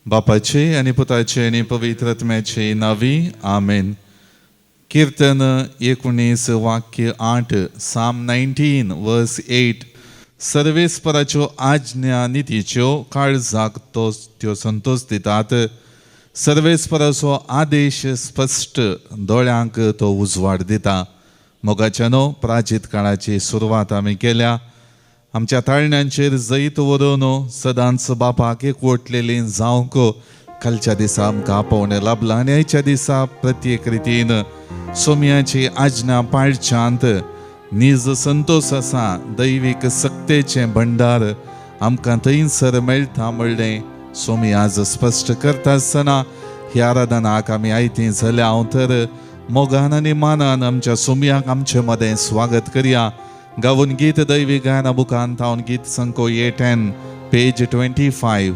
बापाचे आनी पुताचे आनी पवित्र आत्म्याचे नावी आमेन. कीर्तन 19 वाक्य 8, साम 19 वर्स 8. सर्वेस्पराच्यो आज्ञा नितीच्यो, काळजाक तो त्यो संतोष दितात. सर्वेस्पराचो आदेश स्पश्ट, दोळ्यांक तो उजवाड दिता. मोगाच्यानो, प्राचीत काळाची सुरवात आमी केल्या. आमच्या ताळण्यांचेर जैत व्हरून सदांच बापाक एकवटलेली जावंक कालच्या दिसा आमकां आपोवणें लाभलां आनी आयच्या दिसा प्रत्येक रितीन सोम्याची आज्ञा पाळच्यांत नीज संतोश आसा. दैवीक सक्तेचें भंडार आमकां थंयसर मेळटा म्हणलें सोमी आज स्पश्ट करता आसतना ह्या आराधनाक आमी आयती जाल्या. हांव तर मोगान आनी मानान आमच्या सोमयाक आमचे मदें स्वागत करया. गावून गीत दैवी गायना बुकान तावन गीत संको 810 पेज 25.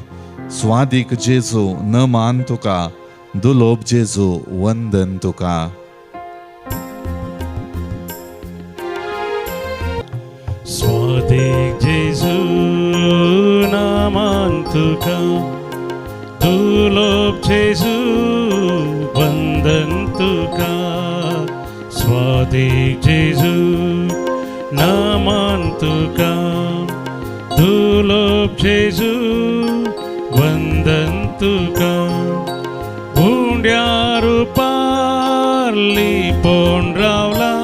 स्वादीक जेजू न मान तुका, दुलोब जेजू वंदन तुका. स्वादीक जेजू नामान तुका, दुलोब जेजू वंदन तुका. स्वादीक जेजू नामान तुका, दुलोब जेजू वंदन तुका. उंड्यार पारली पोण रावला,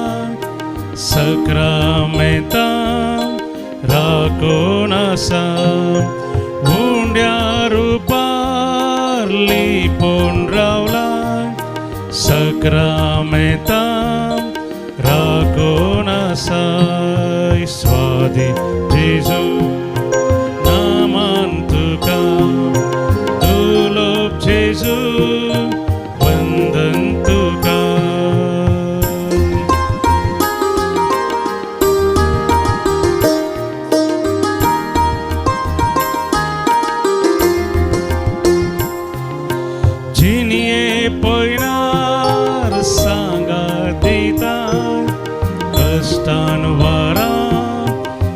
सक्रामेंतान राखून आसा. उंड्यार पारली पोण रावला, सक्रामेंतान राखून आसा. स्वादी जेजू नामान तुका, दुलोब जेजू वंदन तुका. जिनिये पयणार सांगात दिता, कश्टान वारा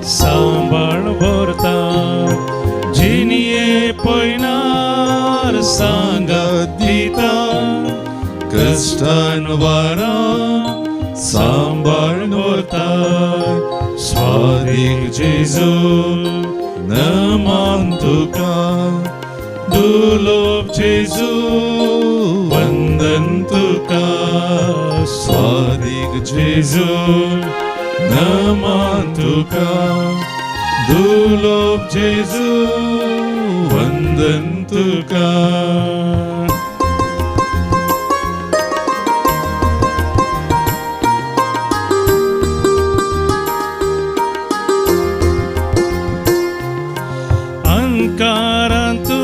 सांबाळ व्हरता. जिनिये पयणार सांगात दिता, कश्टान वारा सांबाळ व्हरता. स्वादीक जेजू न मान तुका, दुलोब जेजू वंदन तुका. स्वादीक जेजू न मान तुका, दुलोब जेजू वंदन तुका. अंकारांतू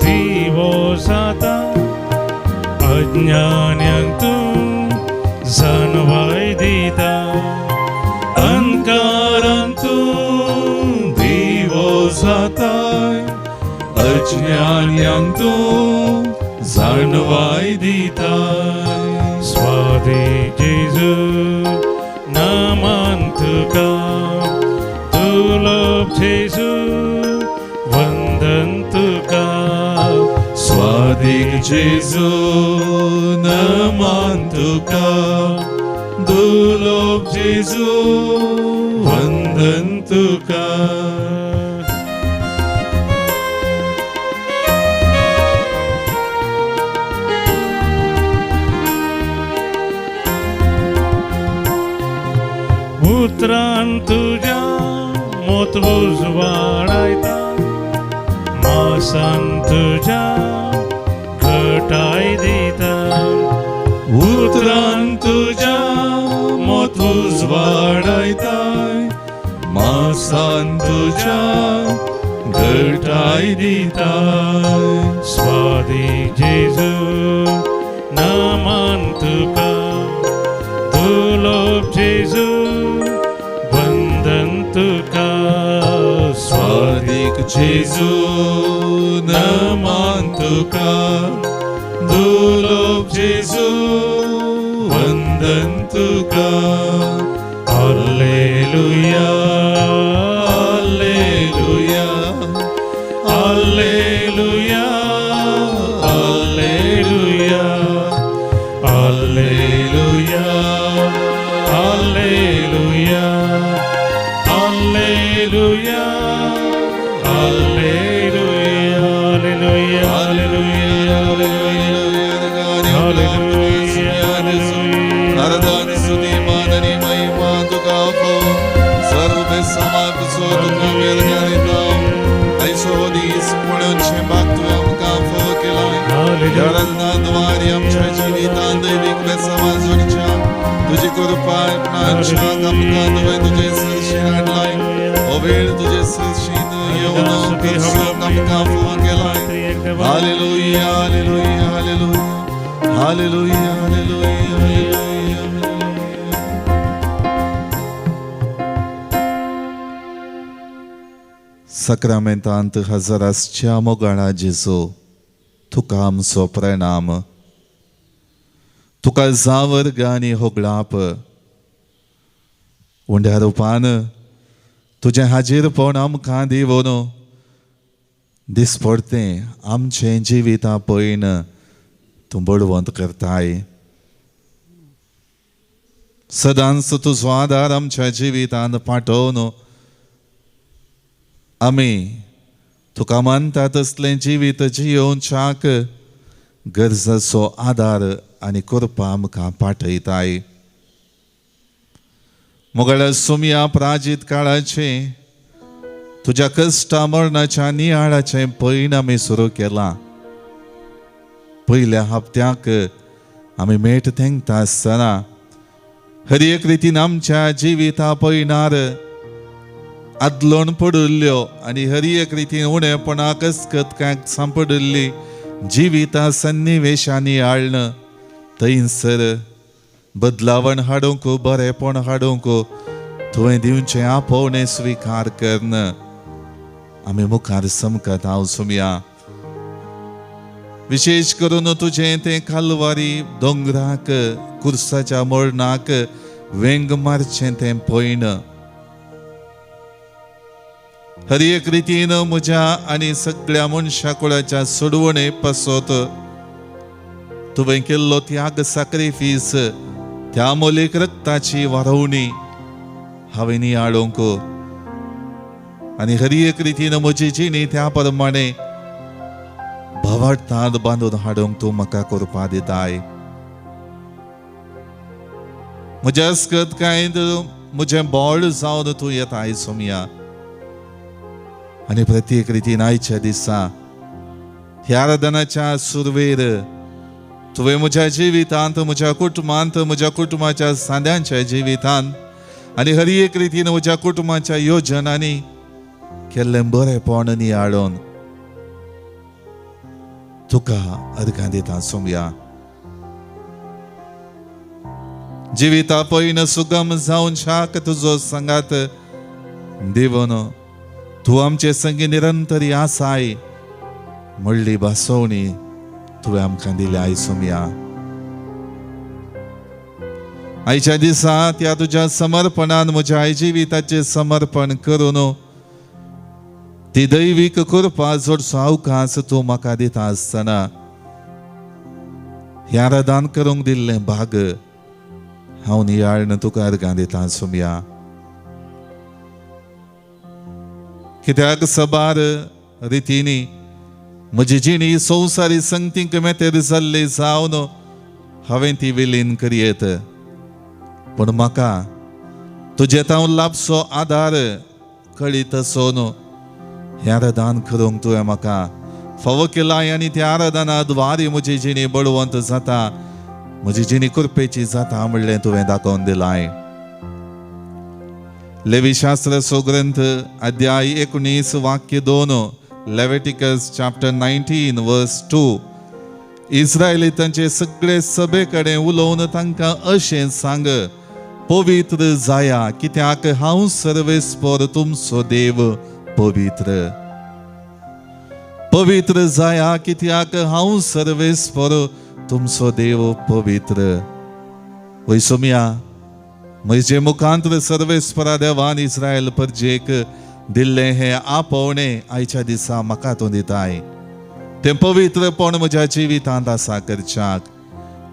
दिवो जाता, अज्ञान्यांक तूं जाणवाय दिता. अंकारांतू दिवो जाताय, अज्ञान्यांक तूं जाणवाय दिताय. स्वादी जेजू नामान तुका, दुलोब जेजू वंदन तुका. स्वादीक जेजू न मान तुका, दुलोब जेजू वंदन तुका. उतरान तुज्या मोत उजवाडायता, मासान तुज्या घटाय दिता. उतरान तुज्या मोत उजवाडायताय, मासान तुज्या घटाय दिताय. स्वादी जेजू नामान तुका, दुलोब जेजू वंदन तुका. स्वादीक जेजू न मान तुका, दुलोब जेजू वंदन तुका. Alleluia, alleluia, alleluia. Hallelujah, hallelujah, hallelujah, hallelujah, hallelujah. आराधन स्तुति मान आनी महिमा तुका फावो सर्व समाजचो तुका मेळगां दिता आयचो हो दीस पळोवचें भाग तुवें आमकां फावो केलां. ह्या आराधनाद्वारे आमच्या जिवितांत दैवीक बेसांवां जोडच्या तुजी कृपा आपणाच्या आमकां तुवें तुजे सरशीन हाडलाय. हो वेळ तुजे सरशीन येवन करचो आमकां फावो केलाय. Hallelujah, hallelujah, hallelujah, hallelujah, hallelujah, hallelujah. साक्रामेंतांत हजर आसच्या मोगाळा जेजू, तुका आमचो प्रणाम, तुका जावर्ग आनी होगळाप. उंड्या रुपान तुजें हाजीरपण आमकां दिवन दिसपडतें आमचें जिविता पळयन तूं बळवंत करताय. सदांच तुजो आदार आमच्या जिवितांत पाठोवन आमी तुका मानता तसलें जिवीत जियोवच्याक गरजेचो आदार आनी कृपा आमकां पाठयताय. मोगाळ सुमया, प्राजीत काळाचें तुज्या कश्टा मरणाच्या नियाळाचें पयण आमी सुरू केलां. पयल्या हप्त्याक आमी मेट तेंकता आसतना हर एक रितीन आमच्या जिविता पयणार आदलोण पडिल्ल्यो आनी हर एक रितीन उणेपणाक कसकत कांय सांपडिल्ली जिविता सन्निवेशांनी हाडन थंयसर बदलावण हाडूंक, बरेपण हाडूंक तुवें दिवचें आपोवणें स्विकार करन आमी मुखार समकत हांव सुमया. विशेश करून तुजें तें कालवारी दोंगराक कुर्साच्या मरणाक वेंग मारचें तें पयण हर एक रितीन म्हज्या आनी सगळ्या मनशा कुळाच्या सोडवणे पासत तुवें केल्लो त्याग, साक्रिफीस, त्या मोलीक रक्ताची वारोवणी हांवें नियाळूंक आनी हर एक रितीन म्हजी जिणी त्या प्रमाणे भावार्थांत बांदून हाडूंक तूं म्हाका करपा दिताय. म्हज्या अस्कत कांय म्हजें बळ जावन तूं येताय सोमया आनी प्रत्येक रितीन आयच्या दिसा ह्या आराधनाच्या सुरवेर तुवें म्हज्या जिवितांत, म्हज्या कुटुंबांत, म्हज्या कुटुंबाच्या सांद्यांच्या जिवितांत आनी हर एक रितीन म्हज्या कुटुंबाच्या योजनांनी केल्लें बरेपण नियाळून तुका अर्घां दिता सोमया. जिविता पयन सुगम जावन शाक तुजो सांगात दिवन तूं आमचे संगी निरंतरी आसाय म्हणली भासोवणी तुवें आमकां दिल्या आय सोमया. आयच्या दिसा त्या तुज्या समर्पणान म्हज्या आई जिविताचें समर्पण करून ती दैवीक कृपा जोडचो अवकाश तूं म्हाका दिता आसतना ह्या आराधन करूंक दिल्लें भाग हांव नियाळन तुका अर्घां दिता सोमया. कित्याक सबार रितींनी म्हजी जिणी संवसारी संगतींक मेतेर जाल्ली जावन हांवें ती विलीन करयेत, पूण म्हाका तुजे तावन लाबचो आदार कळीत आसून हें आराधन करूंक तुवें म्हाका फावो केलां आनी त्या आराधना द्वारे म्हजी जिणी बळवंत जाता, म्हजी जिणी कृपेची जाता म्हणलें तुवें दाखोवन दिलाय. लेवीशास्त्राचो ग्रंथ अध्याय 19 वाक्य 2, लेविटिकस चॅप्टर 19 वर्स 2. इस्रायलितांचे सगळे सभे कडेन उलोवन तांकां अशें सांग, पवित्र जाया कित्याक हांव सर्वेस्पर तुमचो देव पवित्र. पवित्र जाया कित्याक हांव सर्वेस्पर तुमचो देव पवित्र. वय सोमया, म्हजे मुखांत सर्वेस्परा देवान इस्रायल परजेक दिल्लें हें आपोवणें आयच्या दिसा म्हाका तूं दिताय. तें पवित्रपण म्हज्या जिवितांत आसा करच्याक,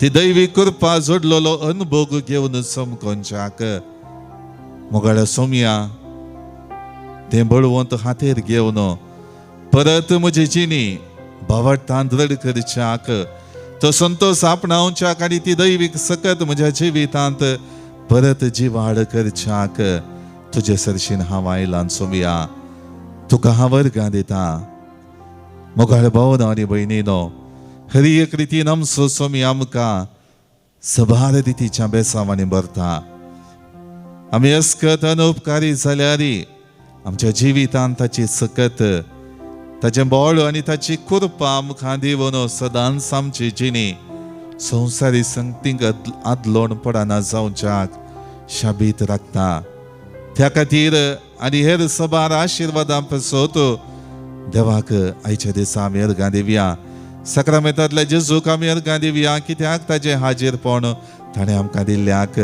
ती दैवी कृपा जोडलेलो अनुभोग घेवन समकोनच्याक मोगाळ्या सोमया तें बळवंत हातेर घेवन परत म्हजी जिणी भावार्थान दृढ करच्याक, तो संतोश आपणावच्याक आनी ती दैवीक सकत म्हज्या जिवितांत परत जिवाड करच्याक तुजे सरशीन हांव आयलां सोमया. तुका हांव वर्गां दिता. मोगाळ भावनो आनी भयणीनो, हरी एक रितीन आमचो सोमी आमकां सबार रितीच्या बेसांवांनी भरता. आमी अस्कत अनुपकारी जाल्यार आमच्या जिवितांत ताची सकत, ताचें बळ आनी ताची कृपा आमकां दिवन सदांच आमची जिणी संवसारी संगतींक आदलोण पडना जावच्याक शाबीत राखता. त्या खातीर आनी हेर सबार आशिर्वादां पासत देवाक आयच्या दिसा आमी अर्गां दिवया. साक्रामेंतांतल्या जेजूक आमी अर्गां दिवया, कित्याक ताचें हाजीरपण ताणें आमकां दिल्ल्याक.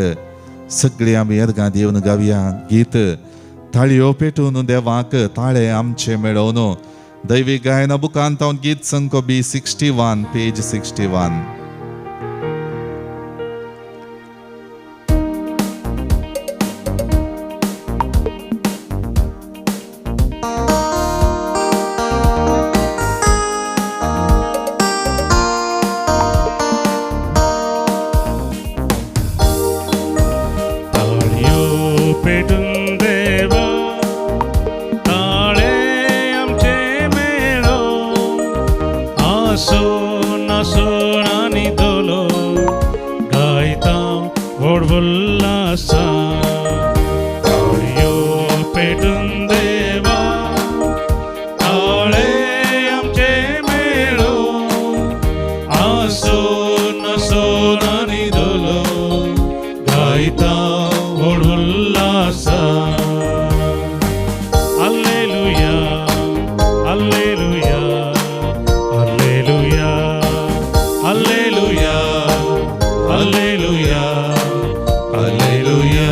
सगळीं आमी अर्गां दिवन गावया गीत, ताळयो पेटून देवाक ताळे आमचे मेळोवन. दैवीक गायना बुकांत गीत संको बी 61, पेज 61. ताळयो पेटून देवा ताळे आमचे मेळो, आसो नासो आनी दोलो गायता व्हड उल्हासा. ताळयो पेटून देवा ताळे आमचे मेळो, आसो नासो आनी दोलो गायता व्हड उल्हासा. Alleluia, alleluia, alleluia, alleluia, alleluia, alleluia.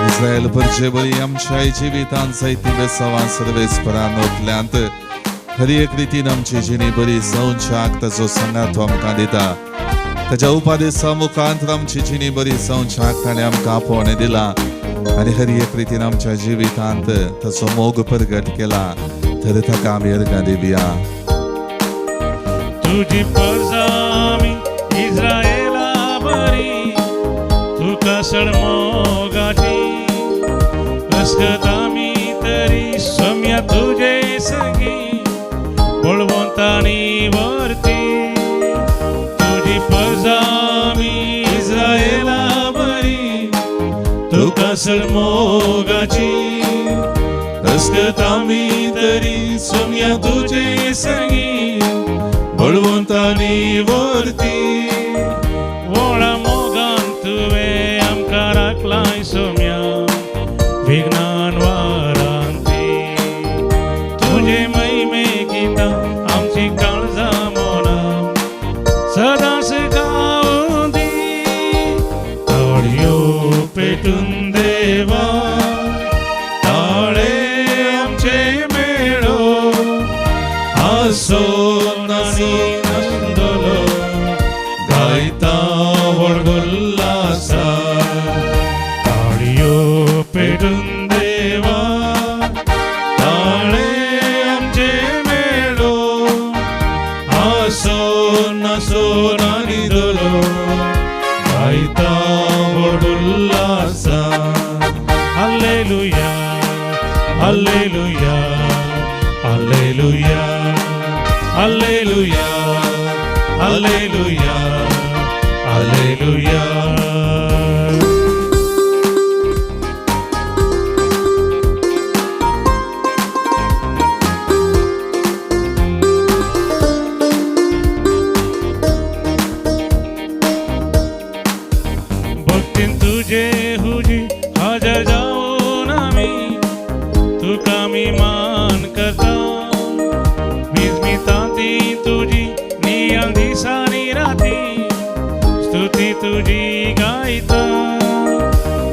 Israel परजे बरी आमच्या जिवितांत जायतीं बेसांवां सर्वेस्परान ओतल्यांत. हर एक रितीन आमची जिणी बरी जावच्याक ताचो सांगात आमकां दिता. ताच्या उपादेसा मुखांत आमची जिणी बरी जावच्याक ताणें आमकां आपोवणें दिलां आनी हर एक रितीन आमच्या जिवितांत ताचो मोग प्रगट केला. तर ताका आमी अर्गां दिवया. तुजी परजा आमी इस्रायला बरी, तुका सड मोगाची अस्कत आमी तरी सोम्या तुजे संगी बळवंतानी वरती. तुजी परजा आमी इस्रायला बरी, तुका सड मोगाची अस्कत आमी तरी सोम्या तुजे संगी बळवंतानी वरती. व्हडा मोगान तुवें आमकां राखलाय सोम्या विघ्नान वारांती, तुजे महिमे गितां आमची काळजां मनां सदांच गावूं दी. ताळयो पेटून देवा ताळे आमचे मेळो, आसो नासो नासलो गायता व्हड उल्हासा. ताळयो पेटून देवा ताळे आमचे मेळो, आसो नासो नानिदलो गायता व्हड उल्हासा. Alleluia, alleluia, alleluia, alleluia, alleluia, alleluia. भक्तीन तुजे हुजी हाजर जावन आमी तुका आमी मान करता. विस्मितांती तुजी नियाळ दिसांनी राती स्तुती तुजी गायता.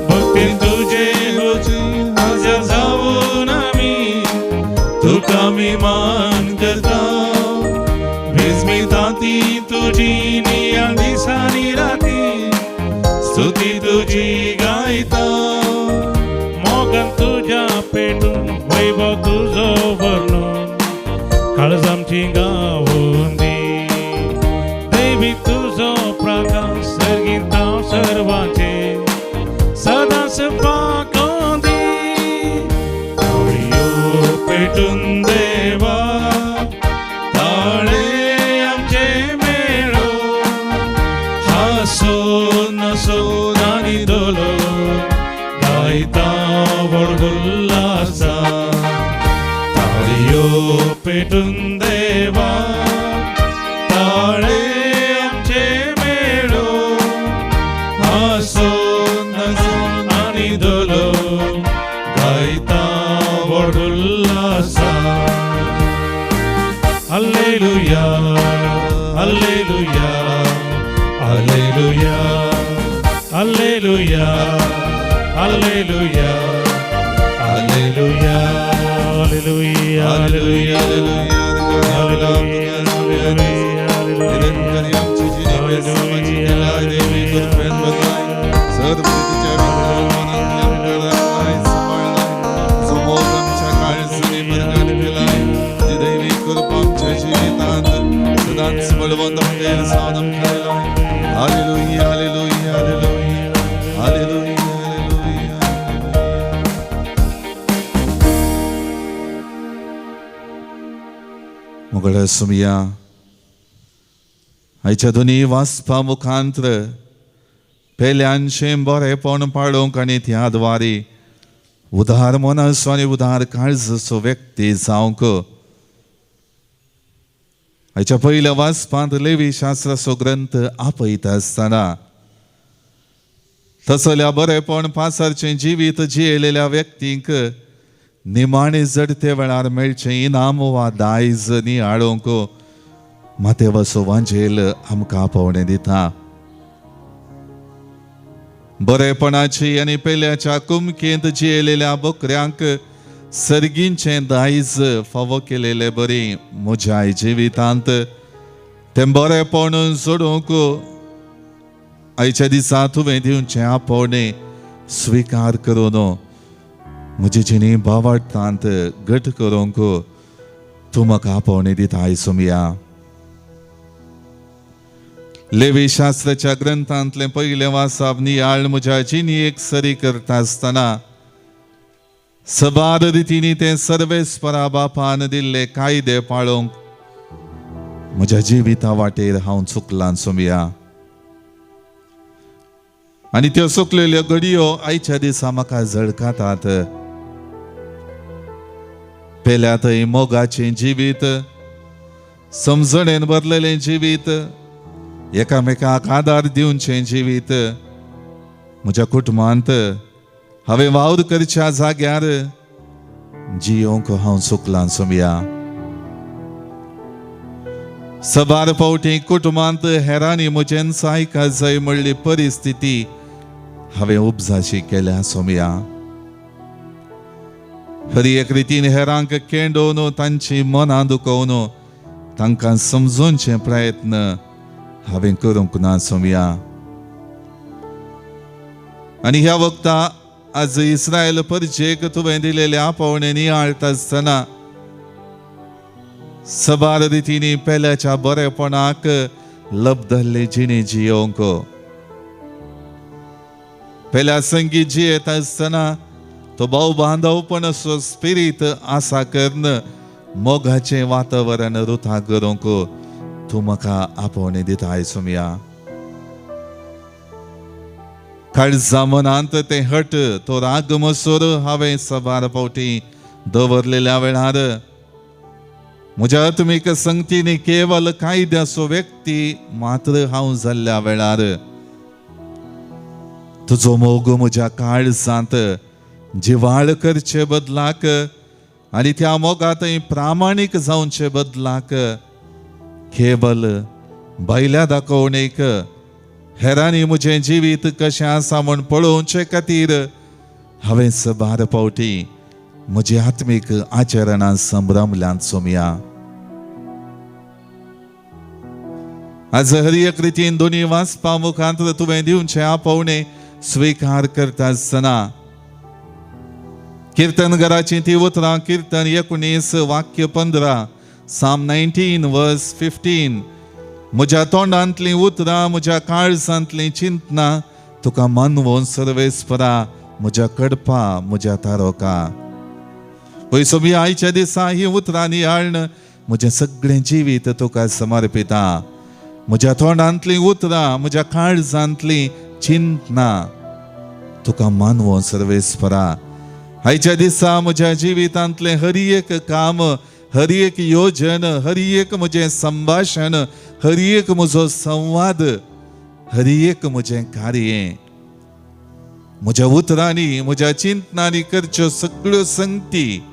भक्तीन तुजे हुजी हाजर जावन आमी तुका आमी मान करता. विस्मितांती तुजी नियाळ दिसांनी राती स्तुती तुजी गायता. मोगान तुज्या तुज्या पेटून वैभव तुजो वर्णून काळजामची गावून दी देवी तुजो प्रकाश सर्गीत सर्वांचे सदांच पाकोवन दी ताळयो पेटून देवा ताळे आमचे मेळो हासो नसो आनी दोलो गायता व्हड उल्हासा ताळयो पेटून देवा ताळे आमचे मेळो हासो नसो आनी दोलो गायता व्हड उल्हासा. Alleluia, Alleluia, Alleluia, Alleluia, Alleluia, Alleluia, Alleluia, Alleluia, Alleluia, Nirankari आमची जिणे बेसमाची केलाय देवी कृपेन बदलाय सर्व रीतीच्या विघ्नांतल्यान आमकां राखलाय सांबाळलाय जो मोग आमच्या काळजांनी बरगत केलाय जी दैवी कृपा आमच्या जिवितांत सदांच बळवंत खातीर जावन आमकां दिलाय. Hallelujah, hallelujah, hallelujah, hallelujah, hallelujah. मुगळ सुमिया आयच्या दोनी वाचपा मुखांत्र पेल्यानशें बरेपण पाळोवंक आनी त्या द्वारे उदार मनसो आनी उदार काळजाचो व्यक्ती जावंक आयच्या पयल्या वाचपांत लेवी शास्त्राचो ग्रंथ आपयता आसतना तसल्या बरेपण पासारचें जिवीत जियेलेल्या व्यक्तींक निमाणे जडते वेळार मेळचें इनाम वा दायज नियाळोवंक मातेवाचो वांजेल आमकां आपोवणें दिता. बरेपणाची आनी पेल्याच्या कुमकेंत जियेलेल्या बकऱ्यांक सर्गींचें दायज फावो केलेले बरी म्हज्या जिवितांत तें बरेपण जोडूंक आयच्या दिसा तुवें दिवचें आपोवणें स्विकार करून म्हजी जिणी बावडटांत घट करूंक तूं म्हाका आपोवणें दिता आयसुमया. लेवी शास्त्राच्या ग्रंथांतलें पयलें वासाप नियाळ म्हज्या जिणेक सरी करता आसतना सबार रितींनी तें सर्वेस्परा बापान दिल्ले कायदे पाळोवंक म्हज्या जिविता वाटेर हांव चुकलां सोमया. आनी त्यो चुकलेल्यो घडयो आयच्या दिसा म्हाका झळकातात. पेल्या थंय मोगाचें जिवीत, समजणेन भरलेलें जिवीत, एकामेकाक आदार दिवचें जिवीत म्हज्या कुटुंबांत हांवें वावर करच्या जाग्यार जियोंक हांव चुकलां सोमया. सबार फावटी कुटुंबांत हेरांनी म्हजेन आयका जाय म्हणली परिस्थिती हांवें उपजाशी केल्या सोमया. हर एक रितीन हेरांक केंडोवन तांची मनां दुखोवन तांकां समजोवचे प्रयत्न हांवें करूंक ना सोमया. आनी ह्या वखता आज इस्रायल परजेक तुवें दिलेले आपोवणें नियाळटा आसतना सबार रितींनी पेल्याच्या बरेपणाक लब्धल्ले जिणे जियोवंक पेल्या संगीत जियेत आसतना तो भाव बांदवपण असो स्पिरीत आसा करून मोगाचें वातावरण रुथा करूंक तूं म्हाका आपोवणें दिता आयसुमया. काळजा मनांत तें हट तो राग मसूर हांवें सबार फावटी दवरलेल्या वेळार म्हज्या आत्मीक संगतीनी केवल कायद्याचो व्यक्ती मात्र हांव जाल्ल्या वेळार तुजो मोग म्हज्या काळजांत जिवाळ करचे बदलाक आनी त्या मोगांत प्रामाणीक जावचे बदलाक केवल भायल्या दाखोवणेक हेरांनी म्हजें जिवीत कशें आसा म्हूण पळोवचे खातीर हांवें सबार फावटी म्हजी आत्मीक आचरणां संभ्रमल्यांत सोमया. आज हर एक रितीन दोनी वाचपा मुखांत तुवें दिवचें आपोवणें स्विकार करता आसतना कीर्तनगराचीं ती उतरां कीर्तन 19 वाक्य 15, साम 19 वर्स 15. म्हज्या तोंडांतलीं उतरां, म्हज्या काळजांतलीं चिंतनां तुका मानवोन सर्वेस्परा, म्हज्या कडपा, म्हज्या तारोका. पळय सोमी, आयच्या दिसा ही उतरां नियाळ्ण म्हजें सगळें जिवीत तुका समर्पिता. म्हज्या तोंडांतलीं उतरां, म्हज्या काळजांतलीं चिंतनां तुका मानवोन सर्वेस्परा. आयच्या दिसा म्हज्या जिवितांतलें हर एक काम, हर एक योजन, हर एक म्हजें संभाशण, हर एक म्हजो संवाद, हर एक म्हजें कार्य, म्हज्या उतरांनी, म्हज्या चिंतनांनी करच्यो सगळ्यो संगती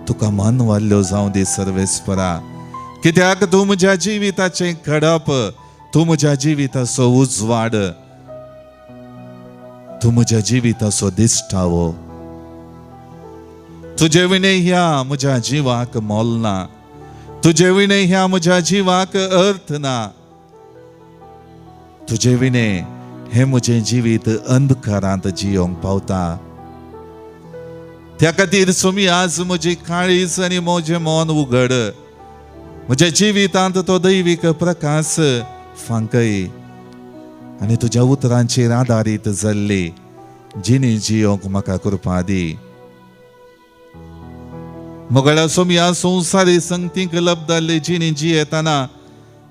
तुका मानवाल्ल्यो जावं दी सर्वेस्परा. कित्याक तूं म्हज्या जिविताचें खडप, तूं म्हज्या जिविताचो उजवाड, तूं म्हज्या जिविताचो दिश्टावो. तुजे विणे ह्या म्हज्या जिवाक मोल ना, तुजे विणे ह्या म्हज्या जिवाक अर्थ ना, तुजे विणे हें म्हजें जिवीत अंधकारांत जियोंक पावता. त्या खातीर सोमी, आज म्हजी काळीज आनी म्हजें मन उगड, म्हज्या जिवितांत तो दैवीक प्रकाश फांकय आनी तुज्या उतरांचेर आदारीत जाल्ली जिणी जियोंक म्हाका कृपा दी. मोगळ्या सोमया, संवसारी संगतींक लब्दाल्ली जिणी जियेतना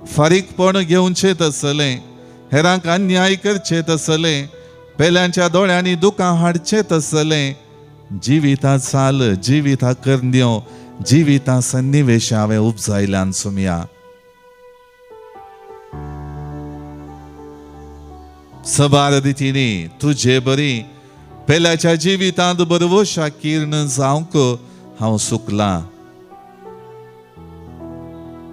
फारीकपण घेवचें तसलें, हेरांक अन्याय करचें तसलें, पेल्यांच्या दोळ्यांनी दुकां हाडचें तसलें जिविता चाल, जिविता करण्यो, जिविता सन्निवेश हांवें उपजायल्यान सोमया. सबार रितींनी तुजे बरी पेल्याच्या जिवितांत बरवशा किर्ण जावंक हांव सुकलां.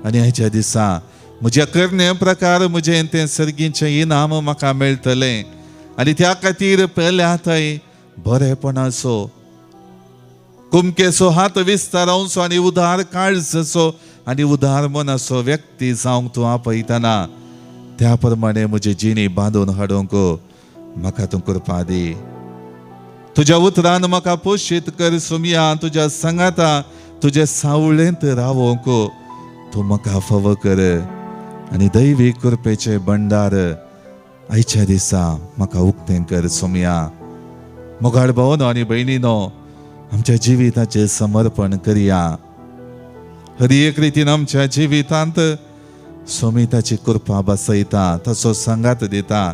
आनी हाच्या दिसा म्हज्या करणे प्रकार म्हजें तें सर्गीचें इनाम म्हाका मेळटलें आनी त्या खातीर पेल्या थंय बरेपणाचो कुमकेचो हात विस्तारावचो आनी उदार काळजाचो आनी उदार मनाचो व्यक्ती जावंक तूं आपयतना त्या प्रमाणे म्हजी जिणी बांदून हाडूंक म्हाका तूं कृपा दी. तुज्या उतरान म्हाका पोशीत कर सोमया, तुज्या सांगाता तुजे सावळेंत रावोंक तूं म्हाका फावो कर आनी दैवी कृपेचें भंडार आयच्या दिसा म्हाका उक्तें कर सोमया. मोगाळ भावनो आनी भयणीनो, आमच्या जिविताचें समर्पण करया. हर एक रितीन आमच्या जिवितांत सोमी ताची कृपा बसयता, ताचो सांगात दिता,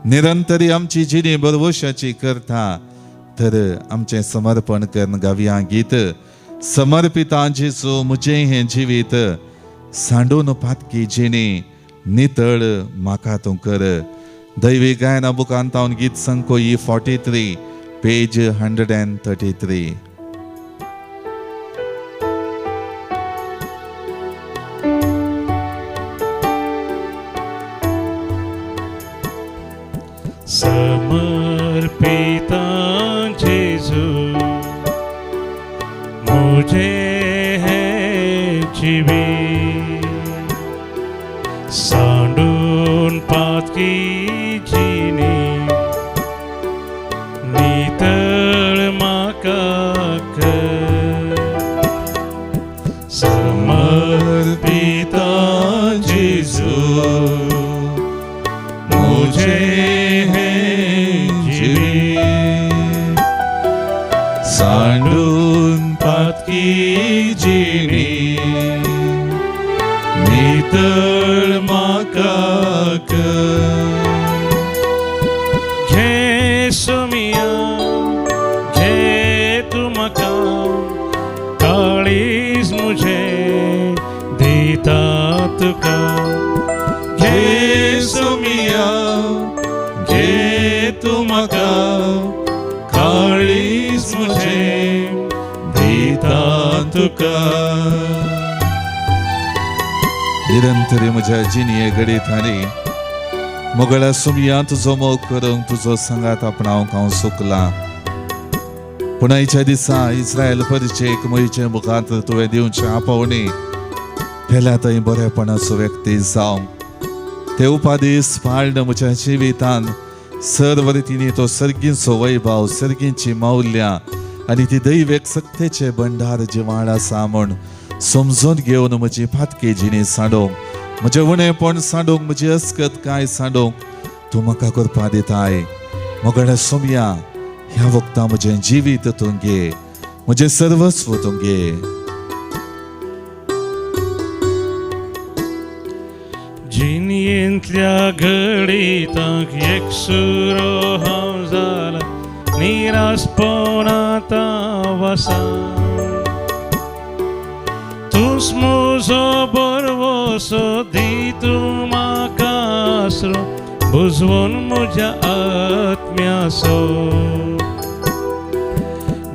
निरंतरी आमची जिणी बरवशाची करता. तर आमचें समर्पण करून गावया गीत समर्पिता जेजू म्हजें हें जिवीत, सांडून पातकी जिणी नितळ म्हाका तूं कर. दैवी गायना बुकांत तावन गीत संको E 43, page 133. समर्पिता जेजू मुझे है जिवीत, सांडून पातकी जिणी नितळ म्हाका कर. समर्पिता जेजू मुझे है जिवीत, सांडून पातकी जिणी नितळ म्हाका कर. घे सोमिया, घे तूं म्हाका, काळीज मुझे दिता तुका. घे सोमिया, घे तूं म्हाका, काळीज मुझे दिता तुका. निरंतरी म्हज्या जिणये घडीत आनी मोगळ्या सुमया, तुजो मोग करूंक, तुजो सांगात आपणावंक हांव सुकलां. पूण आयच्या दिसा इस्रायल परिचेक म्हयचे मुखार तुवें दिवचें आपोवणी पेल्या थंय बरेपणाचो व्यक्ती जावंक ते उपादीस पाळण म्हज्या जिवितान सर्व रितींनी तो सर्गींचो वैभव, सर्गींची मौल्यां आनी ती दैवेक सक्तेचे भंडार जिवाळ आसा म्हूण समजून घेवन म्हजी फातकी जिणी सांडोवंक, म्हजें उणेपण सांडोवंक, म्हजी अस्कत काय सांडोवंक तूं म्हाका करपा दिताय. मोगाळ्या सोमया, ह्या वखदां म्हजें जिवीत तूं घे, म्हजें सर्वस्व तूं घे. जिणेंतल्या घडितांक एकसुरो हांव जाला, निरासपणांत हांव आसा. तूंच म्हजो भरवंसो, दी तूं म्हाका आसरो, बुजवून म्हज्या आत्म्याचो.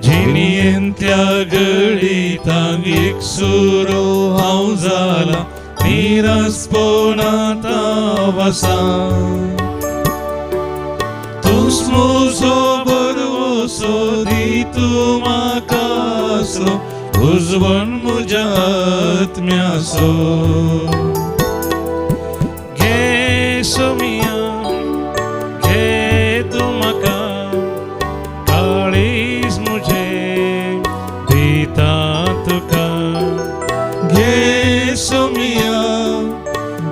जिणेंतल्या घडितांक एकसुरो हांव जाला, निरासपणांत हांव आसा. तूंच म्हजो भरवंसो, दी तूं म्हाका आसरो, उजवण म्हज्या आत्म्याचो. घे सोमिया, घे तूं म्हाका, काळीज म्हजें दिता तुका. घे सोमिया,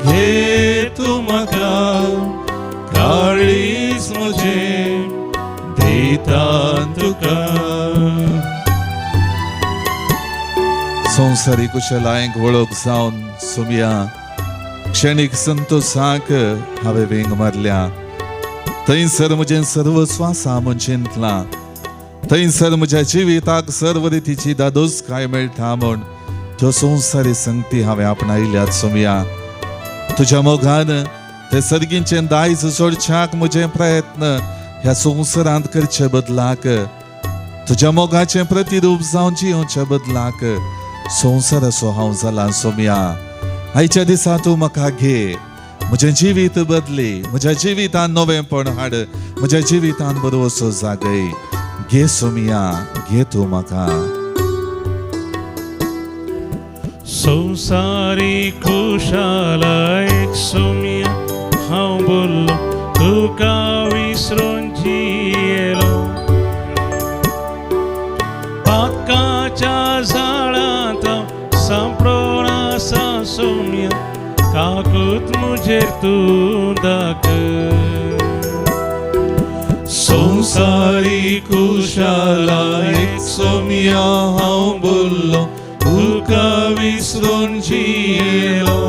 घे तूं म्हाका, काळीज म्हजें दिता तुका. संवसारी कुशलायक वळख जावन सोमिया, क्षणीक संतोषाक हांवें वेंग मारल्या. थंयसर म्हजें सर्वस्व आसा म्हूण चिंतलां, थंयसर म्हज्या जिविताक सर्व रितीची दादोसकाय मेळटा म्हूण त्यो संवसारी संगती हांवें आपणायल्यात. सोमिया, तुज्या मोगान ते सर्गींचें दायज जोडच्याक म्हजे प्रयत्न ह्या संवसारांत करचे बदलाक, तुज्या मोगाचें प्रतिरूप जावन जियोवचे बदलाक संवसाराचो हांव जाला. सोमिया, आयच्या दिसा तूं म्हाका घे, म्हजें जिवीत बदली, म्हज्या जिवितान नवेंपण हाड, म्हज्या जिवितान बरोसो जागय. घे सोमिया, घे तूं म्हाका. संवसारी खुशालायक सोमिया हांव बोल्लो, तुका विसरून जियेलो. पाकाच्या झाडांत हांव सांपडोन आसा सोमिया, काकूत म्हजेर तूं दाखय. संवसारी कुशालायक सोमिया हांव बोल्लो, तुका विसरून जियेलो.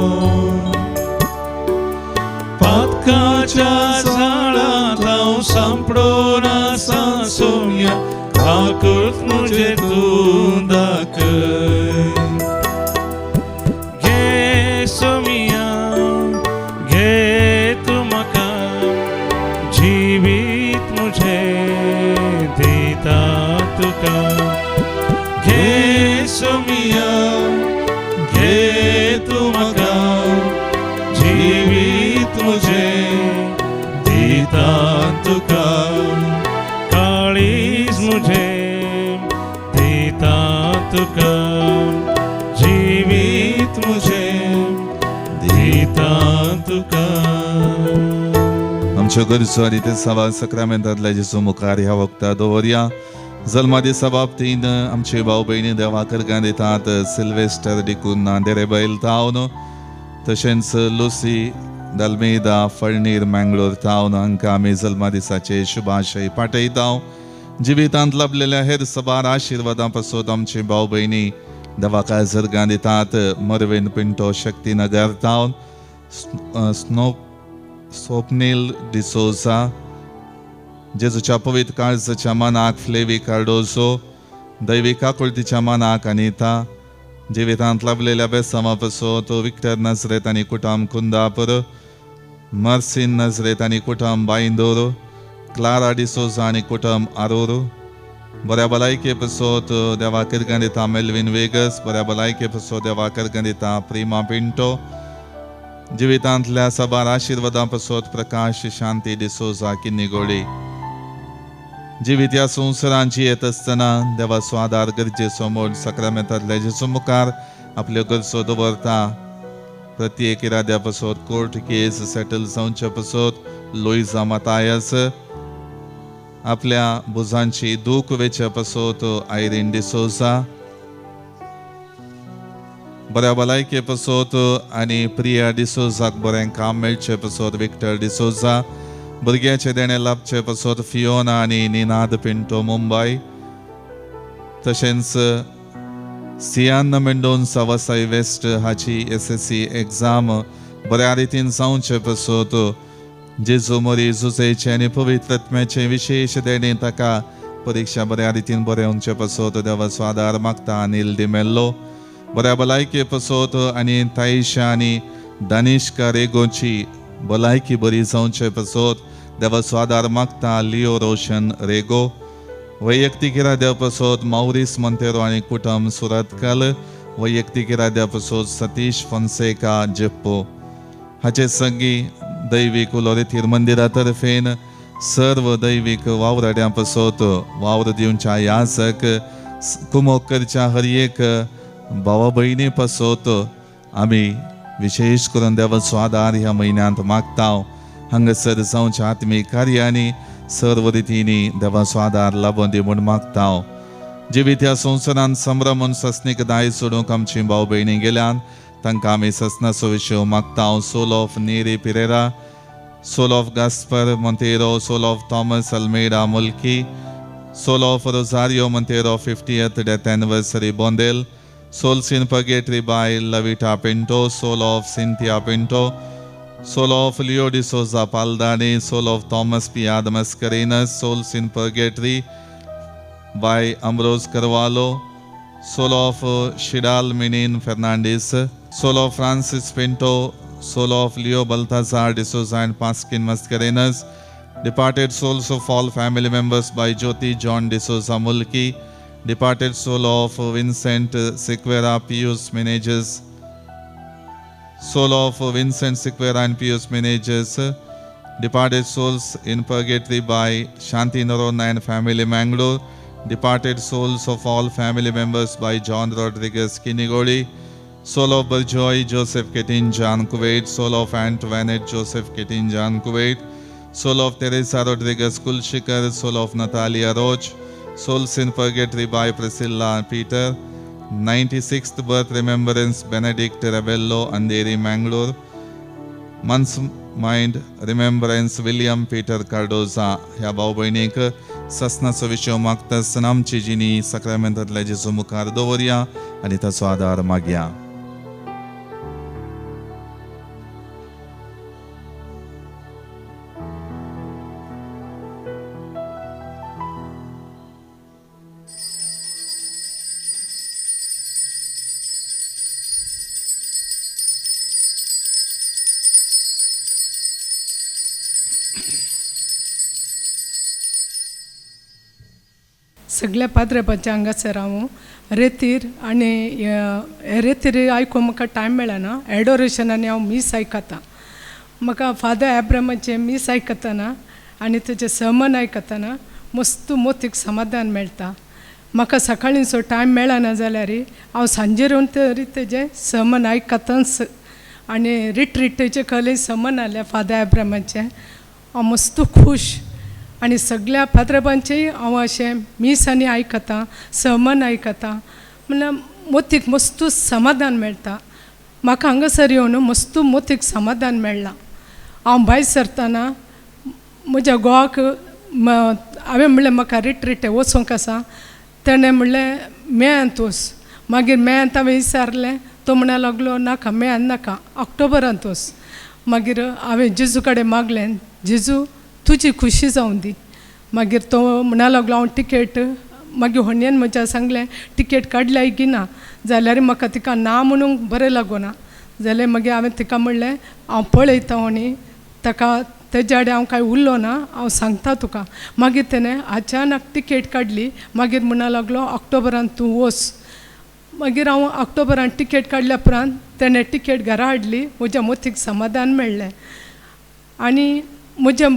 पातकाच्या झाडांत हांव सांपडोन आसा सोमिया, काकूत म्हजेर तूं दाखय. घे सोमिया, घे तूं म्हाका, जिवीत म्हजें दिता तुका. घे सोमिया, घे तूं म्हाका, जिवीत म्हजें दिता तुका. काळीज म्हजें दिता तुका, जिवीत म्हजें दिता तुका. आमच्यो गरजो आनी ते सवाल सक्रामेंतांतल्या जेजू मुखार ह्या वखदा दवरया. जल्मा दिसा बाबतीन आमचे भाव भयणी देवा करगां दितात सिल्वेस्टर डिकुन्ना देरेबैल तावन, तशेंच लुसी दाल्मेदा फळणीर मँगलोर तावन हांकां आमी जल्मा दिसाचे शुभाशय पाठयता. जिवितांत लाभलेल्या हेर सबार आशिर्वादां पासत आमचे भाव भयणी देवा काजरगां दितात मरवेन पिंटो शक्तीनगर तावन, स्नो स्वप्नील डिसोजा, जेजूच्या पवित्र काळजाच्या मनाक फ्लेवी कार्डोजो, दैवी काकुळतीच्या मनाक अनिता, जिवितांत लाभलेल्या बेसांवा पासत विक्टर नजरेत आनी कुटाम कुंदापूर, मर्सीन नजरेत आनी कुटम बायंदोर, क्लारा डिसोजा आनी कुटम आरोर, बऱ्या भलायके पासत देवा करगां दिता मेल्विन वेगस, बऱ्या भलायके पासत देवा करगां दिता प्रिमा पिंटो, जिवितांतल्या सबार आशिर्वादां पासत प्रकाश शांती डिसोजा किन्नीगोळी. जिवीत ह्या संवसारांत जियेत आसतना देवाचो आदार गरजेचो म्हूण सक्रामेंतांतल्या जेजू मुखार आपल्यो गरजो दवरता. प्रत्येक इराद्या पासत कोर्ट केस सेटल जावचे पासत लोईजा मातायस, आपल्या भुजांची दूख वेचे पासत आयरीन डिसोजा, बऱ्या भलायके पासत आनी प्रिया डिसोजाक बरें काम मेळचे पासत विक्टर डिसोजा, भुरग्याचे देणें लाभचे पासत फियोना आनी निनाद पिंटो मुंबय, तशेंच सियान्न मेंडोन्सा वसाई वेस्ट हाची SSC exam बऱ्या रितीन जावचे पासत जेजू मोरी जुजेचे आनी पवित्र आत्म्याचे विशेश देणें ताका परिक्षा बऱ्या रितीन बरें पासत देवाचो आदार मागता अनिल डिमेल्लो, बऱ्या भलायके पासत आनी ताईशा आनी दानिश्का रेगोची भलायकी बरी जावचे पासत देवाचो आदार मागता लिओ रोशन रेगो, वैयक्तीक इराद्या पासत मावरीस मोंतेरो आनी कुटुंब सुरतकल, वैयक्तीक इराद्या पासत सतीश फोन्सेका जेप्पो. हाचे संगी दैवीक उलोरेथीर मंदिरा तर्फेन सर्व दैवीक वावराड्यां पासत वावर दिवच्या याचक कुमोक करच्या हर एक भावा भयणी पासत आमी विशेष करून देवाचो आदार ह्या म्हयन्यांत मागता. हांगासर जावच्या आत्मीक कार्यांनी सर्व रितींनी देवाचो आदार लाबोवन दी म्हूण मागता. जिवीत ह्या संवसारांत संभ्रमून सस्नीक दायज सोडूंक आमची भाव भयणी गेल्यान तांकां आमी सस्नाचो विशय मागता. Soul of Neri Pereira, soul of Gaspar Monteiro, soul of Thomas Almeida Mulki, soul of Rosario Monteiro 50th death anniversary Bondel, souls in purgatory by Lavita Pinto, soul of Cynthia Pinto, soul of Leo D'Souza Paldani, soul of Thomas P. Mascarenhas, souls in purgatory by Ambrose Carvalho, soul of Shidal Minin Fernandez, soul of Francis Pinto, soul of Leo Balthazar D'Souza and Paskin Mascarenhas, departed souls of all family members by Jyoti John D'Souza Mulki, departed soul of Vincent Sequeira Pius Menezes, soul of Vincent Sequeira and Pius Menezes, departed souls in purgatory by Shanti Noronha and family Mangalore, departed souls of all family members by John Rodriguez Kinigoli, soul of Barjoy Joseph Ketinjan Kuwait, soul of Antoinette Joseph Ketinjan Kuwait, soul of Teresa Rodriguez Kulshikar, soul of Natalia Roach, souls in purgatory by Priscilla and Peter, 96th birth remembrance Benedict Rebello Andheri Mangalore, month's mind remembrance William Peter Cardoza. ह्या भाव भयणीक ससनाचो विशय मागता आसतना आमची जिणी साक्रामेंतांतल्या जेजू मुखार दवरया आनी ताचो आदार मागया. सगळ्या पाद्रेपाच्या हांगासर हांव रेतीर आनी रेतीर आयकूंक म्हाका टायम मेळना. एडोरेशन आनी हांव मीस आयकता. म्हाका फादर एब्रामाचें मीस आयकतना आनी तेचें सर्मन आयकतना मस्त मोतीक समाधान मेळटा. म्हाका सकाळींचो टायम मेळना जाल्यार हांव सांजेर येवन तरी तेजें सर्मन आयकताच. आनी रिट्रीटेचें कले सर्मन आसलें फादर एब्रामाचें, हांव मस्त खूश. आनी सगळ्या पाद्रेबांचेय हांव अशें मिसांनी आयकता, सर्मन आयकता, म्हणल्यार मोतीक मस्तू समाधान मेळटा. म्हाका हांगासर येवन मस्तू मोतीक समाधान मेळ्ळां. हांव भायर सरतना म्हज्या घोवाक हांवें म्हणलें म्हाका रिट्रीट वचूंक आसा. तेणें म्हणलें मेयांत वच. मागीर मेयांत हांवें विचारलें, तो म्हणा लागलो नाका मेयान नाका, ऑक्टोबरांत वच. मागीर हांवें जेजू कडेन मागलें, जेजू तुजी खुशी जावं दी. मागीर तो म्हणा लागलो हांव टिकेट, मागीर होणयेन म्हज्या सांगलें टिकेट काडल्या की ना जाल्यार म्हाका तिका ना म्हणूंक बरें लागूना. जाल्यार मागीर हांवें तिका म्हणलें हांव पळयता होणी ताका तेज्या आडें हांव कांय उरलो ना, हांव सांगता तुका. मागीर तेणें अचानक टिकेट काडली. मागीर म्हणा लागलो ऑक्टोबरान तूं वच. मागीर हांव ऑक्टोबरान टिकेट काडल्या उपरांत तेणें टिकेट घरा हाडली. म्हज्या मोतीक समाधान मेळ्ळें. आनी म्हज्या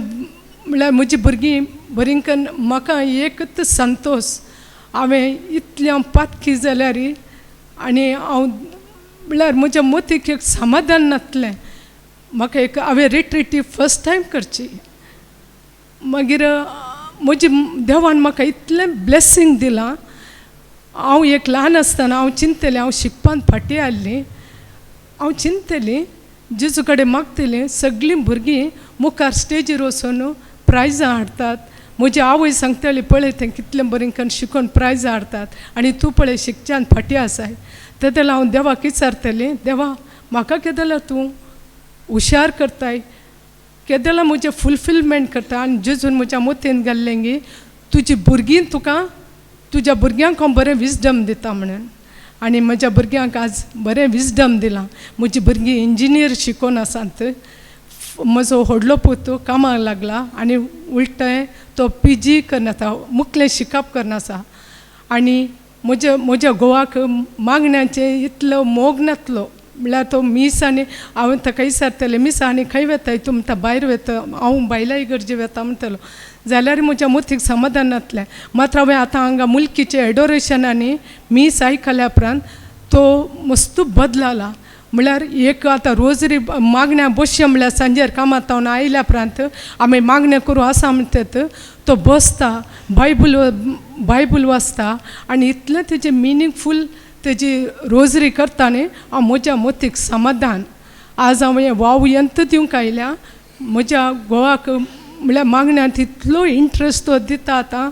म्हणल्यार म्हजी भुरगीं बरीं कन्न म्हाका एकच संतोश, हांवें इतलें हांव पातकी जाल्यार आनी हांव म्हणल्यार म्हज्या मोतीक एक समाधान नासलें. म्हाका एक हांवें रिट्रीट फर्स्ट टायम करची. मागीर म्हजी देवान म्हाका इतलें ब्लेसींग दिलां. हांव एक ल्हान आसतना हांव चिंतलें हांव शिकपांत फाटीं आयिल्ली, हांव चिंतलें जेजू कडेन मागतलें सगळीं भुरगीं मुखार स्टेजीर वचून प्रायजां हाडटात. म्हजी आवय सांगताली पळय तें कितलें बरें करून शिकोवन प्रायजां हाडटात आनी तूं पळय शिकच्यान फाटीं आसाय. तेन्ना हांव देवाक विचारतलें, देवा म्हाका कितें जाल्यार तूं हुशार करताय, कितें जाल्यार म्हजें फुलफिलमेंट करता आनी जेजून म्हज्या मोतीन घाल्लें गी तुजी भुरगीं तुका तुज्या भुरग्यांक हांव बरें विजडम दिता म्हणून. आनी म्हज्या भुरग्यांक आज बरें विजडम दिलां. म्हजी भुरगीं इंजिनियर शिकोवन आसात. म्हजो व्हडलो पूत कामाक लागला आनी उलटें तो पी जी करना, मुखलें शिकप करना आसा. आनी म्हज्या म्हज्या घोवाक मागण्याचें इतलो मोग नातलो म्हळ्यार तो मीस आनी हांवें ताका विचारतलें मीस आनी खंय वेताय तूं म्हणटा भायर वेता, हांव बायलां इगर्जे वेता म्हणटलो जाल्यार म्हज्या मोतीक समाधान नातलें. मात्र हांवें आतां हांगा मुलकीचें एडोरेशन आनी मीस आयकल्या उपरांत तो मस्त बदलाला. म्हळ्यार एक आतां रोजरी मागण्या बसचें म्हळ्यार सांजेर कामांत हांव आयल्या उपरांत आमी मागणें करूं आसा म्हणटात तो बसता बायबल बायबल वाचता आनी इतलें तेजें मिनींगफूल तेजी रोजरी करता न्ही हांव म्हज्या मोतीक समाधान. आज हांव हें वाव यंत दिवंक आयल्या. म्हज्या घोवाक म्हळ्यार मागण्यांत इतलो इंट्रस्ट तो दिता आतां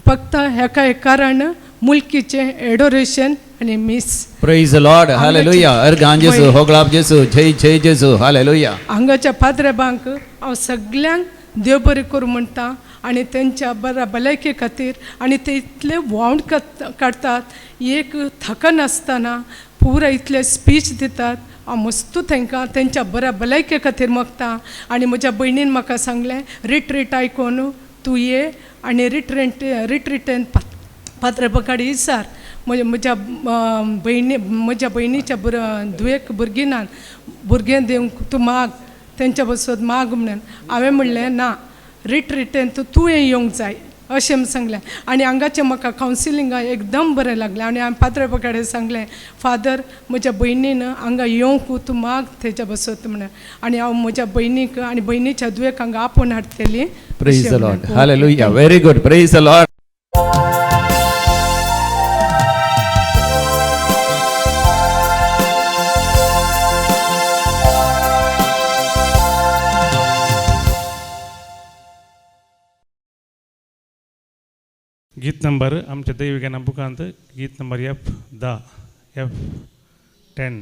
फक्त हेका एक कारण मुलकीचें एडोरेशन आनी मीस. Praise the Lord. Hallelujah. अर्गान जेसू, होगळाप जेसू, जय जय जेसू. हालेलुया. हांगाच्या पाद्रेबांक हांव सगल्यांक देव बरें करूं म्हणटा आनी तेंच्या बऱ्या भलायके खातीर आनी ते इतले वावण काडटात एक थकनासतना पुरा इतले स्पीच दितात. हांव मस्तू तांकां तेंच्या बऱ्या भलायके खातीर मागता. आनी म्हज्या भयणीन म्हाका सांगलें रिट्रीट आयकोन तूं ये आनी रिट्रीटेन पाद्रेबा कडेन विचार. म्हज्या भयणी म्हज्या भयणीच्या धुवेक भुरगीं ना भुरगें दिवंक तूं माग तेंच्या बसत माग म्हणून. हांवें म्हणलें ना रिट्रीटेन तुवें येवंक जाय अशें म्हूण सांगलें. आनी हांगाचें म्हाका कावन्सिलिंगा एकदम बरें लागलें आनी हांवें पाद्रेबा कडेन सांगलें फादर म्हज्या भयणीन हांगा येवंक तूं माग तेच्या बसत म्हणून. आनी हांव म्हज्या भयणीक आनी भयणीच्या धुवेक हांगा आपोवन हाडटली. Praise the Lord. Hallelujah. Very good. Praise the Lord. गीत नंबर आमच्या दैविज्ञाना बुकांत गीत नंबर F10 F10.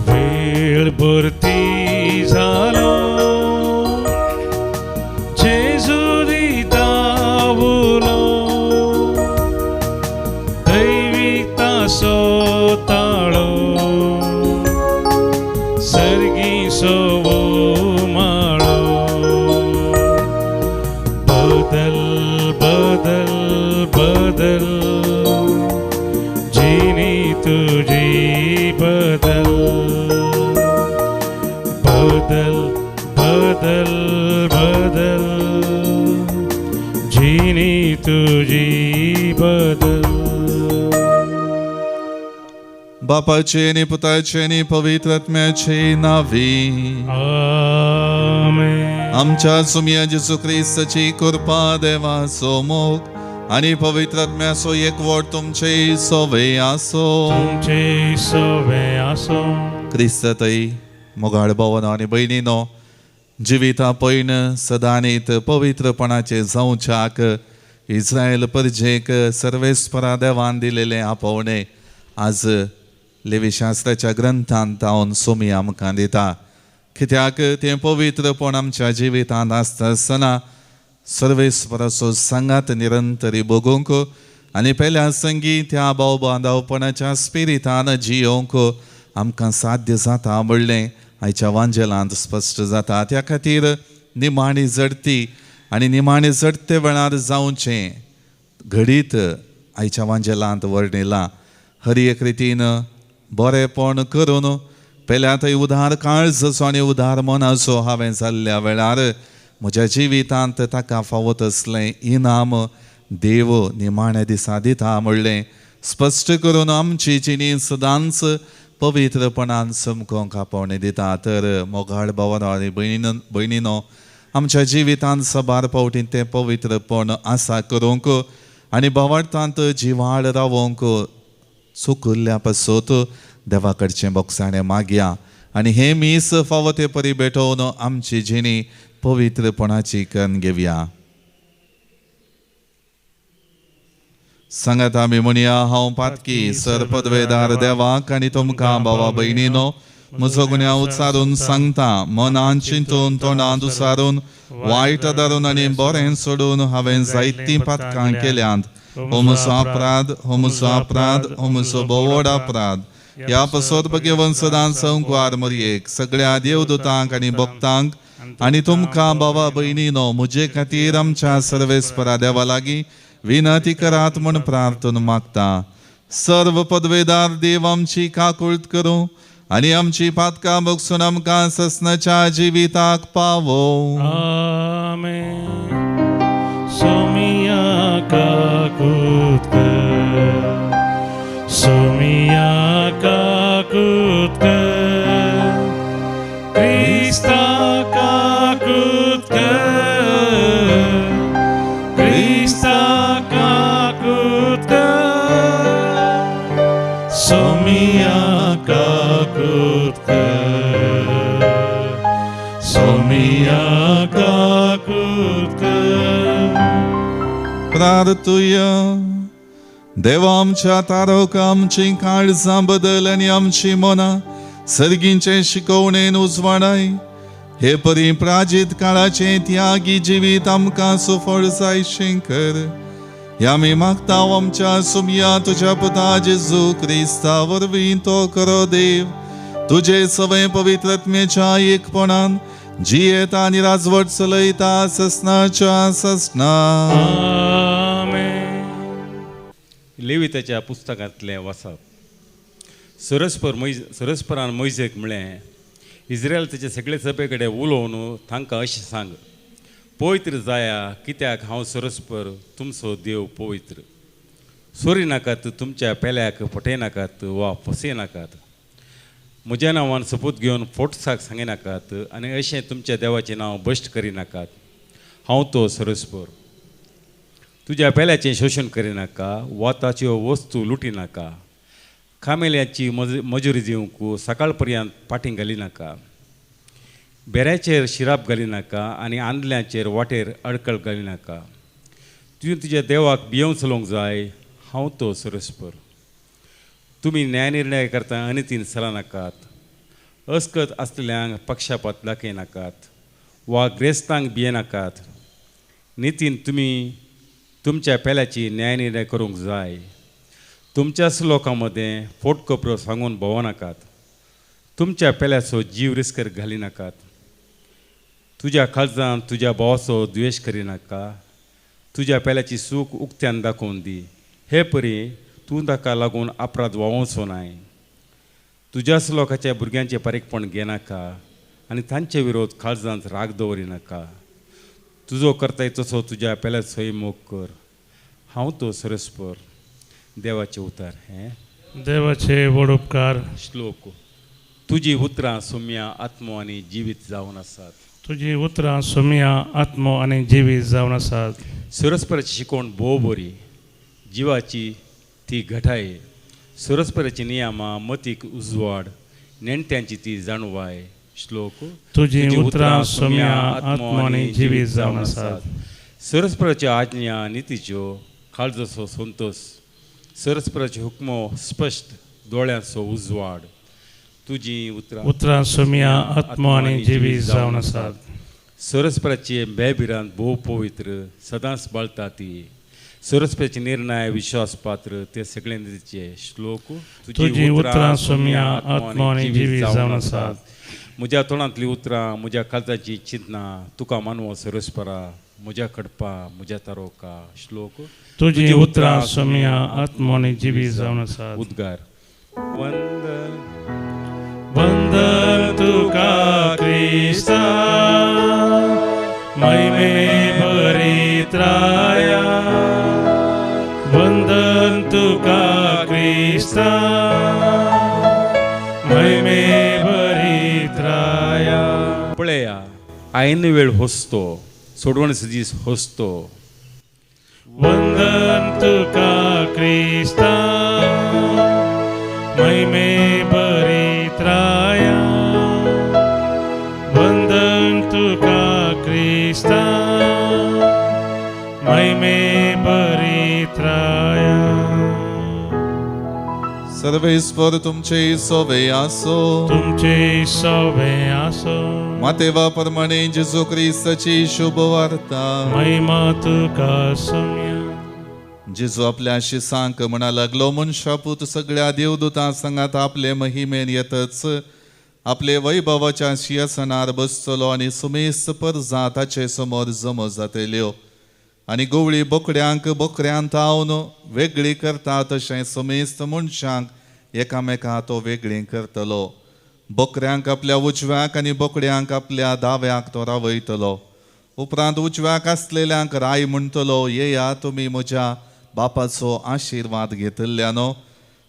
वेळ भरती झालो जेजू दिता उलो दैवी तासो ताळो सर्गी सोवो माळो बदल बदल बदल जिनी तुझी बदल बदल बदल बदल जिनी तुझी बदल. बापाचे आनी पुताचे आनी पवित्र आत्म्याचे नावी. आमेन. आमच्या सुमया जेजू क्रिस्ताची कृपा देवाचो मोग आनी पवित्र आत्म्याचो एकवट तुमचे सोवे आसो. तुमचे सोवे आसो. क्रिस्ततय मोगाळ भावनो आनी भयणीनो जिविता पयण सदांनीत पवित्रपणाचे जावच्याक इस्रायल परजेक सर्वेस्परा देवान दिलेलें आपोवणें आज लेवीशास्त्राच्या ग्रंथांत तावन सोमी आमकां दिता. कित्याक तें पवित्रपण आमच्या जिवितांत आसता आसतना सर्वेस्पराचो सांगात निरंतरी भोगूंक आनी पेल्या संगी त्या भाव बांदावपणाच्या स्पिरितान जियोवंक आमकां साध्य जाता म्हणलें आयच्या वांजेलांत स्पश्ट जाता. त्या खातीर निमाणी झडती आनी निमाणी झडते वेळार जावचें घडीत आयच्या वांजेलांत वर्णिलां. हर एक रितीन बरेंपण करून पेल्या थंय उदार काळजाचो आनी उदार मनाचो हांवें जाल्ल्या वेळार म्हज्या जिवितांत ताका फावो तसलें इनाम देव निमाण्या दिसा दिता म्हणलें स्पश्ट करून आमची जिणी सदांच पवित्रपणान चमकोंक आपोवणें दिता. तर मोगाळ भावानो आनी भयणीनो, आमच्या जिवितांत साबार फावटी तें पवित्रपण आसा करूंक आनी भावार्थांत जिवाळ रावोंक चुकुल्ल्या पासत देवा कडचें बोगसाणें मागया आनी हें मीस फावो ते परी भेटोवन आमची जिणी पवित्रपणाची करून घेवया. सांगात आमी म्हणया, हांव पातकी सर पदवेदार देवाक आनी तुमकां भावा भयणीनो म्हजो गुन्यांव उच्चारून सांगता. मनान चिंतून, तोंडान उसारून, वायट धरून आनी बरें सोडून हांवें जायतीं पातकां केल्यांत. हो म्हजो अपराध, हो म्हजो अपराध, हो म्हजो भोव अपराध. ह्या पसत भगेवन सदां संकवार मरयेक सगळ्या देवदूतांक आनी भक्तांक आनी तुमकां भावा भयणीनो म्हजे खातीर आमच्या सर्वेस्परा देवा लागीं विनंती करात म्हूण प्रार्थना मागता. सर्व पदवेदार देव आमची काकुळट करूं आनी आमची पातकां बगसून आमकां ससनाच्या जिविताक पावो. आमेन. सोमिया काकूत कर, सोमिया काकूत कर, क्रिस्ता काकूत कर, क्रिस्ता काकूत कर, सोमिया काकूत कर, सोमिया काकूत कर. प्रार्थुया. देवा आमच्या तारक आमची काळजां बदल आनी आमची मनां सर्गींचे शिकवणेन उजवाडाय. हे परी प्राजीत काळाचें त्यागी जिवीत आमकां सुफळ जायशें कर. ह्या आमी मागता आमच्या सुमया तुज्या पुता जेजू क्रिस्ता वरवीं तो करो देव तुजे सवय पवित्रत्मेच्या एकपणान जियेता आनी राजवट चलयता ससनाच्या ससना. आमेन. लेविताच्या पुस्तकांतलें वाचप. सरस्परान मोयजेक म्हळें, इस्रायल ताचे सगळे सभे कडेन उलोवन तांकां अशें सांग, पवित्र जाया कित्याक हांव सरस्पर तुमचो देव पवित्र. सोरी नाकात, तुमच्या पेल्याक फटयनाकात वा फसयनाकात. म्हज्या नांवान सपूत घेवन फोटसाक सांगिनाकात आनी अशें तुमच्या देवाचें नांव भश्ट करिनाकात. हांव तो सरस्पर. तुज्या पेल्याचें शोशण करिनाका वा ताच्यो वस्तू लुटिनाका. खामेल्याची मजुरी दिवंक सकाळ पर्यंत पाटीं घालिनाका. बेऱ्याचेर शिराप घालिनाका आनी आंदल्याचेर वाटेर अडकळ घालिनाका. तुवें तुज्या देवाक भियोवन चलोवंक जाय. हांव तो सरस्पर. तुमी न्यायनिर्णय करता अनितीन चलनाकात. अस्कत आसलेल्यांक पक्षपात दाखयनाकात वा ग्रेस्तांक भियेनाकात. नितीन तुमी तुमच्या पेल्याची न्यायनिर्णय करूंक जाय. तुमच्याच लोकां मदें फोट खबरो सांगून भोंवनाकात. तुमच्या पेल्याचो जीव रिस्कर घालिनाकात. तुज्या काळजान तुज्या भावाचो द्वेश करिनाका. तुज्या पेल्याची सूख उक्त्यान दाखोवन दी. हे परी तूं ताका लागून अपराध व्हांवचो नाय. तुज्याच लोकांच्या भुरग्यांचें पारीकपण घेनाका आनी तांचे विरोध काळजांत राग दवरिनाका. तुजो करताय तसो तुज्या पेल्याचोय मोग कर. हांव तो सरस्पर. देवाचें उतार हें देवाचे व्हड उपकार. श्लोक. तुजी उतरां सोम्या आत्मो आनी जिवीत जावन आसात. तुजी उतरां सोम्या आत्मो आनी जिवीत जावन आसात. सरस्पराची शिकवण भोव बरी, जिवाची ती घटाय. सरस्पराची नियमां मतीक उजवाड, नेणट्यांची ती जाणवाय. श्लोक. तुजी उतरां सोम्या आत्मो आनी जिवीत जावन आसात. सरस्पराच्यो आज्ञा नितीच्यो, काळजाचो संतोश. सरस्पराच्यो हुकमो स्पश्ट, दोळ्यांचो उजवाड. तुजी उतरां उतरां सोम्या आत्मो आनी जिवीत जावन आसात. सरस्पराची बेभिरांत भोव पवित्र, सदांच बाळता ती. सरस्पराचे निर्णय विश्वासपात्र, ते सगळे नितीचे. श्लोक. तुजी उतरां सोम्या आत्मो आनी जिवीत जावन आसात. म्हज्या तोंडांतलीं उतरां म्हज्या काळजाची चिंतना तुका मानवो सरस्परा, म्हज्या खडपा म्हज्या तारोका. श्लोक. तुजी उतरां सोम्या आत्मो आनी जिवीत जावन आसात. उद्गार. वंदन वंदन तुका क्रिस्ता, महिमे भरित्राया. वंदन तुका क्रिस्ता, आयन वेळ होसतो, सोडवणेचो दीस होसतो. वंदन तुका क्रिस्ता, महिमे बरित्राया. वंदन तुका क्रिस्ता, महिमे बरित्राया. सर्वेस्पर तुमचे सोवे आसो. तुमचे सोवे आसो. मातेवा प्रमाणे जेजू क्रिस्ताची शुभ वार्ता. महिमा तुका सोम्या. जेजू आपल्या शिसांक म्हणा लागलो, मनशापूत सगळ्या देवदूतां सांगात आपले महिमेन येतच आपले वैभवाच्या शिंयासनार बसतलो आनी सुमेस्त परजा ताचे समोर जमो जातल्यो आनी गवळी बोकड्यांक बोकड्यांत हावन वेगळी करता तशें समेस्त मनशांक एकामेका तो वेगळी करतलो. बोकऱ्यांक आपल्या उजव्याक आनी बोकड्यांक आपल्या दाव्याक तो रावयतलो. उपरांत उजव्याक आसलेल्यांक राय म्हणटलो, येया तुमी म्हज्या बापाचो आशिर्वाद घेतल्यानो,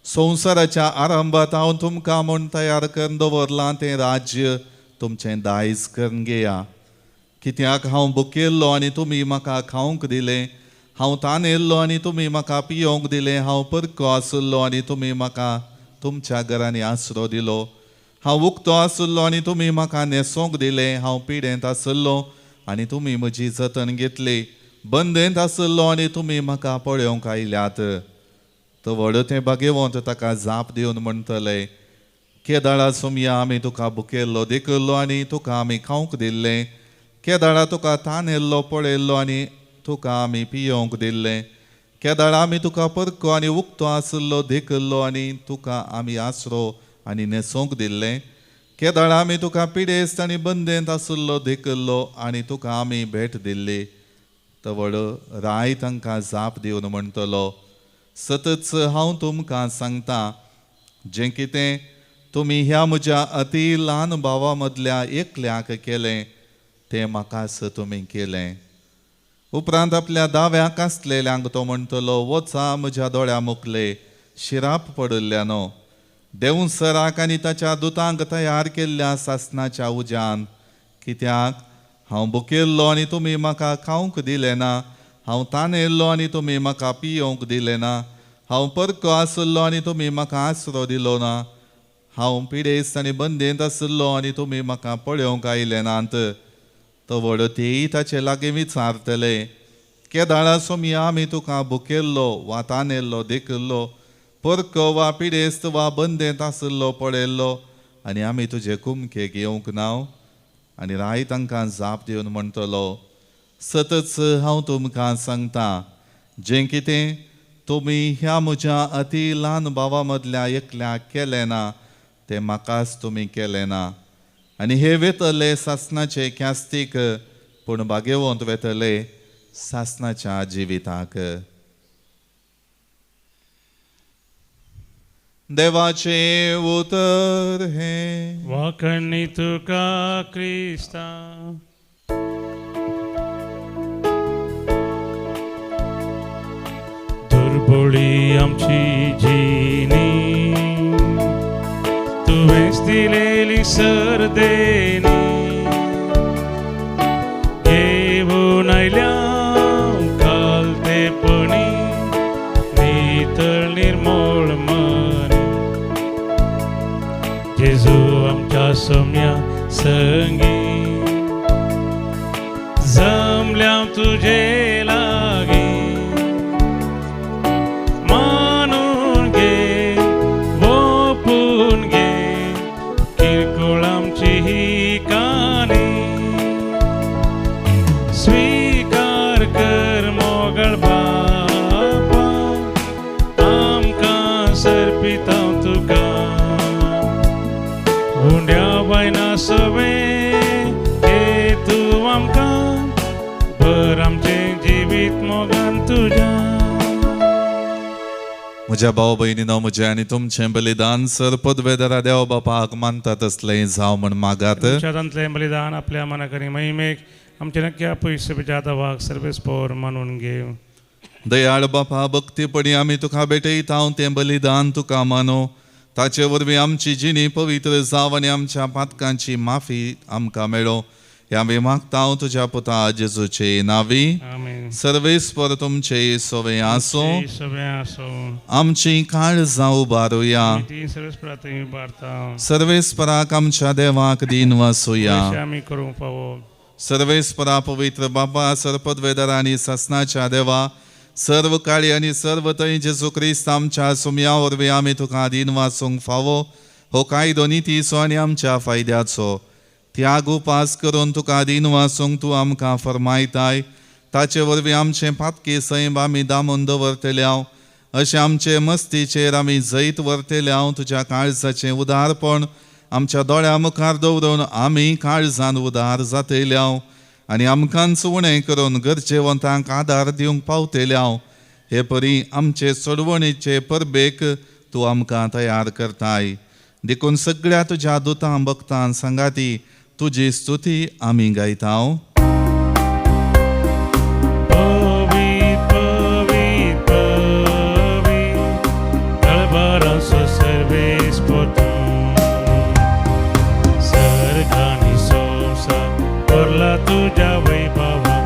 संवसाराच्या आरंभात हांव तुमकां म्हूण तयार करून दवरलां तें राज्य तुमचें दायज करून घेया. कित्याक हांव भुकेल्लो आनी तुमी म्हाका खावंक दिलें, हांव तानेल्लो आनी तुमी म्हाका पियोवंक दिलें, हांव परको आशिल्लो आनी तुमी म्हाका तुमच्या घरांनी आसरो दिलो, हांव उक्तो आशिल्लो आनी तुमी म्हाका न्हेसोवंक दिलें, हांव पिडेंत आशिल्लो आनी तुमी म्हजी जतन घेतली, बंदेंत आशिल्लो आनी तुमी म्हाका पळोवंक आयल्यात. तो व्हड तें भागेवंत ताका जाप दिवन म्हणटले, केदाळा सोमया आमी तुका भुकेल्लो देखिल्लो आनी तुका आमी खावंक दिल्लें, केदाळा तुका तानेल्लो पळयल्लो आनी तुका आमी पियोवंक दिल्लें, केदाळा आमी तुका परको आनी उक्तो आशिल्लो देखिल्लो आनी तुका आमी आसरो आनी न्हेसोवंक दिल्लें, केदाळा आमी तुका पिडेस्त आनी बंदेंत आशिल्लो देखिल्लो आनी तुका आमी भेट दिल्ली. तवळ राय तांकां जाप दिवन म्हणटलो, सतच हांव तुमकां सांगता, जें कितें तुमी ह्या म्हज्या अती ल्हान भावा मदल्या एकल्याक केलें तें म्हाकाच तुमी केलें. उपरांत आपल्या दाव्याक आसलेल्यांक तो म्हणटलो, वचा म्हज्या दोळ्या मुखले शिराप पडिल्ल्यानो, देवसराक आनी ताच्या दुतांक तयार केल्ल्या सासनाच्या उज्यान, कित्याक हांव भुकेल्लो आनी तुमी म्हाका खावंक दिलें ना, हांव तानेल्लो आनी तुमी म्हाका पियोवंक दिलें ना, हांव परको आशिल्लो आनी तुमी म्हाका आसरो दिलो ना, हांव पिडेस्त आनी बंदेंत आशिल्लो आनी तुमी म्हाका पळोवंक आयले नात. तो व्हड तेय ताचे लागीं विचारतले, केदाळा सोमया आमी तुका भुकेल्लो वा तानेल्लो देखिल्लो, परको वा पिडेस्त वा बंदेंत आशिल्लो पळयल्लो आनी आमी तुजे कुमकेक येवंक ना? आनी राय तांकां जाप दिवन म्हणटलो, सतच हांव तुमकां सांगता, जें कितें तुमी ह्या म्हज्या अती ल्हान भावा मदल्या एकल्याक केलें ना तें म्हाकाच तुमी केलें ना. आनी हे वेतले सासनाचे ख्यास्तीक, पूण भागेवंत वेतले सासनाच्या जिविताक. देवाचें उतर हें. वाखणी तुका क्रिस्ता. दुर्बोळी आमची जिणी, तुवेंच दिलेली सरदेणी, घेवन आयल्या कालतेपणी नितळ निर्मोळ मनी. जेजू आमच्या सोम्या संगी, जमल्या तुजे लागी, मानून घे ओपून घे किरकोळ आमची ही काणी, स्वीकार कर मोगळ बापा, आमकां सर्पिता तुका, उंड्या बायना सवे घे तूं आमकां, भर आमचें जिवीत मोगान तुज्या. म्हज्या भाव भयणीनो, म्हजें आनी तुमचें बलिदान सर पदवेदारा देव बापाक मानता तसलें जावं म्हण मागात. तुमच्या बलिदान आपल्या मनाक आनी महिमेक आमचे नक्की पयशे वाग सर्वेस्पोर मानून घे. दयाळ बापा, भक्तीपणी आमी तुका भेटयता तें बलिदान तुका मानो, ताचे वरवीं आमची जिणी पवित्र जावं आनी आमच्या पातकांची माफी आमकां मेळो. ह्या आमी मागता तुज्या पुता जेजूचे नावी. आमेन. सर्वेस्पर तुमचे सोवे आसूं. सगळें आसूं. आमची काळजां उबारुया. ती सर्वेस्परा थंय उबारता. सर्वेस्पराक आमच्या देवाक दीन वासुया. अशें आमी करूंक फावो. सर्वेस्परा पवित्र बापा, सर्पद्वेदर आनी ससनाच्या देवा, सर्व काळी आनी सर्व थंय जेजू क्रिस्त आमच्या सुमया वरवीं आमी तुका दीन वासूंक फावो हो कायदो नितीचो आनी आमच्या फायद्याचो त्याग उपास करून तुका दीन वासूंक तूं आमकां फरमायताय. ताचे वरवीं आमचें पातकी सैम आमी दामून दवरतले हांव, अशें आमचे मस्तीचेर आमी जैत व्हरतले हांव. तुज्या काळजाचें उदारपण आमच्या दोळ्या मुखार दवरून आमी काळजान उदार जातले हांव आनी आमकांच उणें करून गरजेवंतांक आदार दिवंक पावतले हांव. हे परी आमचे सोडवणीचे परबेक तूं आमकां तयार करताय. देखून सगळ्या तुज्या दुतां भक्तां सांगाती तुजी स्तुती आमी गायता. पवित्र पवित्र पवित्र दळबाराचो सर्वेस्पर तूं, सर्ग आनी संवसार भरला तुज्या वैभवा,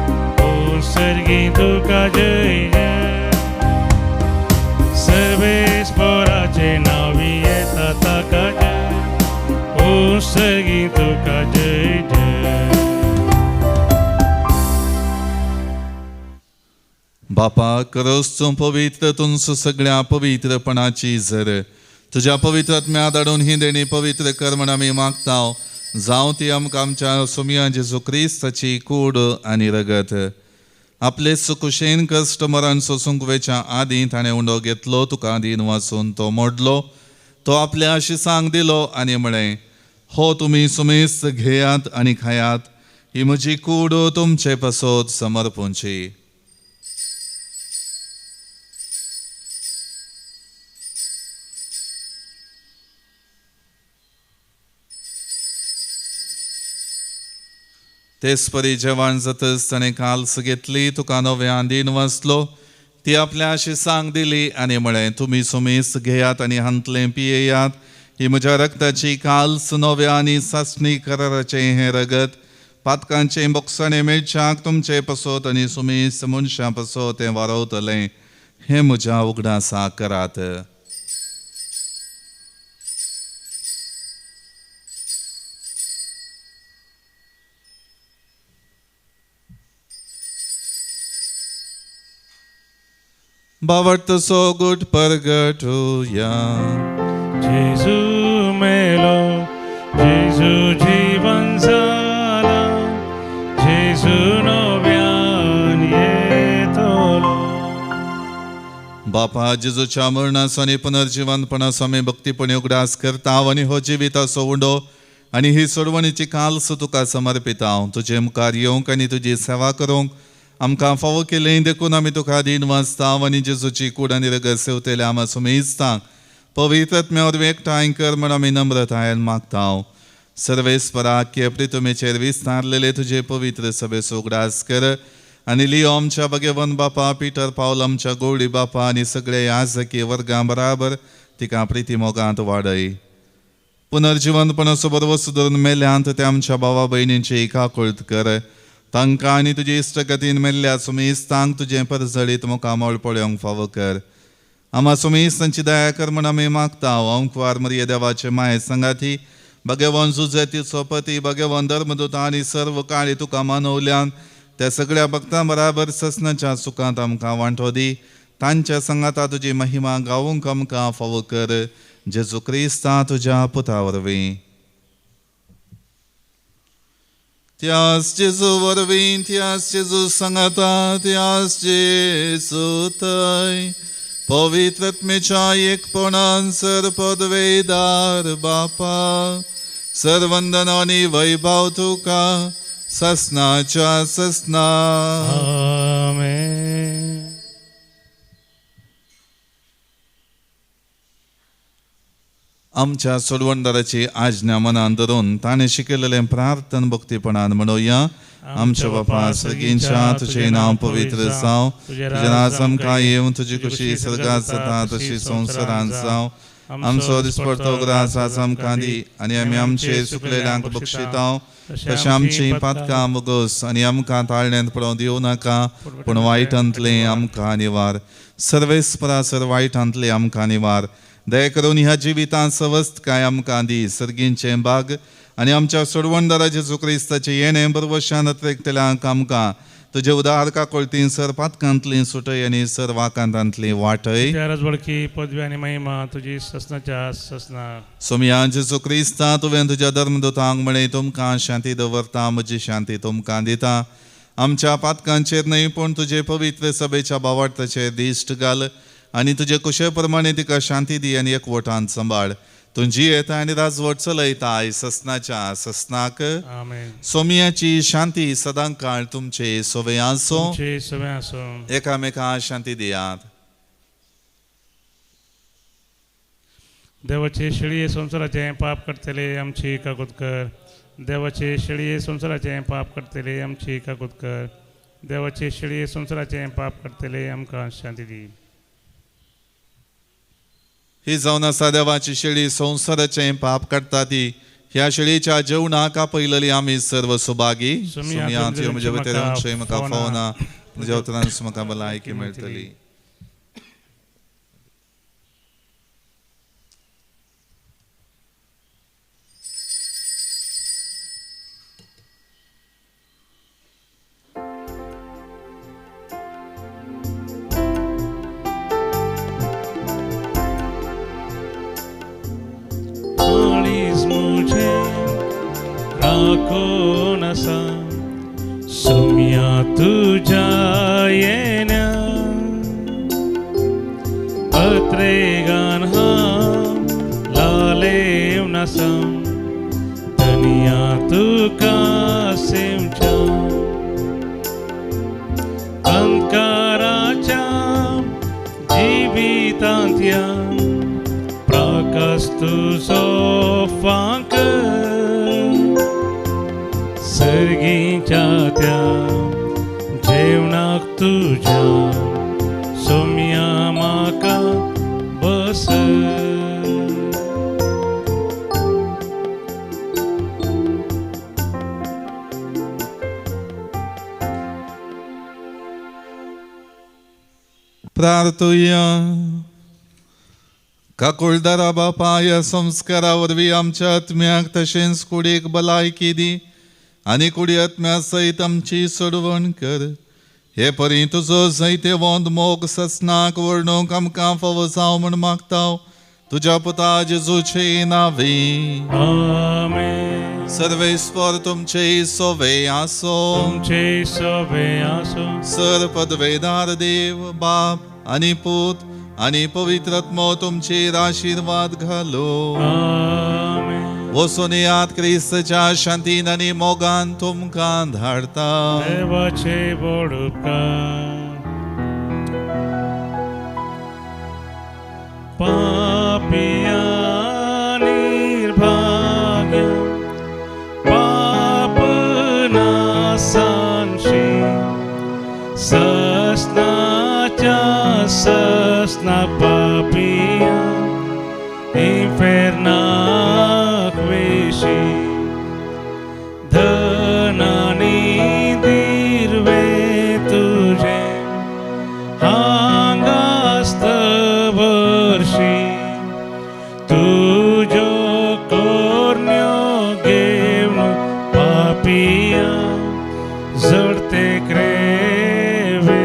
ओ सर्गी तुका जय जय. सर्वेस्पराचे नांवी येता ताका जय, ओ सर्गी तुका जय जय. बापा, करस तूं पवित्र तुमचो सगळ्या पवित्रपणाची जर तुज्या पवित्र आत्म्या धाडून ही देणी पवित्र कर म्हण आमी मागता. जावं ती आमकां आमच्या सुमया जेजू क्रिस्ताची कूड आनी रगत. आपले सुकुशेन कश्ट मरण सोसूंक वेच्या आदीं ताणें उंडो घेतलो, तुका दीन वाचून तो मोडलो, तो आपल्या आशिसांक दिलो आनी म्हळें, हो तुमी सुमेस्त घेयात आनी खायात, ही म्हजी कूड तुमचे पासत समर्पूंची. तेच परी जेवण जातच ताणें काल्स घेतली, तुका नव्यान दीन वाचलो, ती आपल्या आशिसांक दिली आनी म्हळें, तुमी सुमेस्त घेयात आनी हांतलें पियेयात, ही म्हज्या रक्ताची काल्स नव्या आनी सासणी कराराचें हें रगत पातकांचें बोगसणें मेळच्याक तुमचे पासत आनी सुमेस्त मनशां पासत तें वारवतलें. हें म्हज्या उगडासाक करात. बावट सो गुट परगटुया. जेजू मेलो, जेजू जीवन जाला, जेजू नव्यान येतलो. बापा, जेजूच्या मरणाचो आनी पुनर्जिवनपणाचो आमी भक्तीपणी उगडास करता आनी हो जिविताचो उंडो आनी ही सोडवणीची काल्स तुका समर्पिता. तुजे मुखार येवंक आनी तुजी सेवा करूंक आमकां फावो केलें देखून आमी तुका दीन वाचता आनी जेजूची कूड आनी रगत सेवतले आमा सुमेजतांक पवित्र आत्म्या वरवीं एकठांय कर म्हण आमी नम्रतायेन मागता. सर्वेस्परा प्रितुमेचेर विस्तारलेले तुजे पवित्र सभेचो उगडास कर आनी लियो आमच्या भगेवन बापा, पिटर पावल आमच्या गोवळी बापा आनी सगळे याजकी वर्गां बराबर तिका प्रिती मोगांत वाडय. पुनर्जिवनपणाचो बरवस धरून मेल्यांत ते आमच्या भावा भयणींची काकुळट कर. तांकां आनी तुजे इश्टगतीन मेल्ल्या सुमेस्तांक तुजें परजळीत मुखामळ पळोवंक फावो कर. आमा सुमेस्तांची दया कर म्हण आमी मागता. अंकवार मरिये देवाचे माये सांगाती भगवान जुजेती सोपती भगवान धर्मदूत आनी सर्व काळी तुका मानवल्यान त्या सगळ्या भक्तां बराबर ससनाच्या सुखांत आमकां वांटो दी. तांच्या सांगाता तुजी महिमा गावूंक आमकां फावो कर. जेजू क्रिस्ता तुज्या पुता वरवीं. त्यास जेजू वरवीं, त्यास जेजू सांगाता, त्यास जेजू थंय पवित्र आत्म्याच्या एकपणान सर पदवेदार बापा, सर्वंदन आनी वैभव तुका ससनाच्या ससना. आमेन. आमच्या सोडवणदाराची आज्ञा मनान धरून ताणें शिकयलेलें प्रार्थन भक्तीपणान म्हणोया. आमच्या बापा सर्गींच्या, तुजें नांव पवित्र जावं, तुजें राज आमकां येवं, तुजी खुशी सर्गात जाता तशी संवसारांत जावं. आमचो दिसपडतो ग्रास आज आमकां दी आनी आमी आमचे चुकलेल्यांक बक्षितांव तशें आमचीं पातकां मुगोस आनी आमकां ताळण्यांत पडोवंक दिवं नाका, पूण वायटांतलें आमकां निवार. सर्वेस्परा सर वायटांतलें आमकां निवार. दया करून ह्या जिवितांत सवस्तकाय आमकां दी. सर्गींचें बाग आनी आमच्या सोडवणदारा जेजू क्रिस्ताचें येणें बरवशान अत्रेकतल्यांक आमकां तुजे उदार काकोळतीन सर पातकांतली सुटय आनी सर वाकांतांतली वाटय. राजवडकी पदवी आनी महिमा तुजी ससनाच्या ससना. सोमया जेजू क्रिस्ता, तुवें तुज्या धर्मदूतांक म्हळें, तुमकां शांती दवरता, म्हजी शांती तुमकां दिता. आमच्या पातकांचेर न्हय पूण तुजे पवित्र सभेच्या भावार्थाचेर दिश्ट घाल आनी तुजे कुशे प्रमाणे तिका शांती दी आनी एकवटान सांबाळ. तूं जियेता आनी राजवट चलयता ससनाच्या ससनाक. आमेन. सोमियाची शांती सदां काळ तुमचे सोवे आसो. सोवे आसो. एकामेका शांती दियात. देवाचे शेळये संवसाराचें पाप करतले आमची काकूत कर. देवाचे शेळये संवसाराचें पाप करतले आमची काकूत कर. देवाचे शेळये संवसाराचें पाप करतले आमकां शांती दी. ही जावन आसा देवाची शेळी, संवसाराचें पाप काडटा ती. ह्या शेळीच्या जेवणाक आपयलेली आमी सर्व सुभागी. सुमिया म्हज्या भितर म्हाका फावना, म्हज्या उतरान म्हाका भलायकी मेळटली. सोम्या तुझ्या येण्या अत्रेगान हांव लालेव नासा, धनिया तुका सेमच्या अंधकाराच्या जिवितांतल्या प्रकाश तुजो फांक. सर्गीच्या त्या जेवणाक तुज्या सोम्या म्हाका बस. प्रार्थुया. काकुळदारा बापा, ह्या संस्कारा वरवीं आमच्या आत्म्याक तशेंच कुडीक भलायकी दी आनी कुडी आत्म्या सयत आमची सोडवण कर. हे परी तुजो जैतेवंत मोग ससनाक वर्णूंक आमकां फावो जावं म्हूण मागता तुज्या पुता जेजूचे नांवे. आमेन. सर्वेस्पर तुमचे सोवे आसो. तुमचे सोवे आसो. सर पदवेदार देव बाप आनी पूत आनी पवित्र आत्मो तुमचेर आशिर्वाद घालो. आमेन. वचून येयात, क्रिस्तच्या शांतीन आनी मोगान तुमकां धाडता. देवाचे व्हड उपकार. पापिया निर्भाग्या पाप नासांशी ससनाच्या ससना पापिया इन्फेर्नाक वेशी धनानी दिर्वे तुझे हांगास्त वर्षी तुजो कोरण्यो घेवन पापिया जडते क्रेवेशी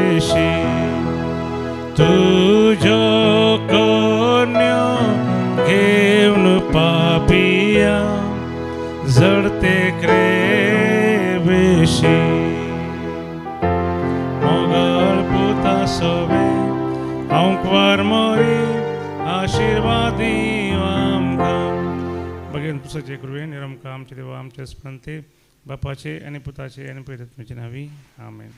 तुजो कोरण्यो घेवन पापिया जडते क्रेवेशी. मोगल पुता सोवे हांव मोरी आशिर्वादी आमकां. बगेन पुसाचे कृपेन निरमकां आमचे देवा आमचे स्मरणते बापाचे आनी पुताचे आनी पवित्र आत्म्याचे नांवी. आमेन.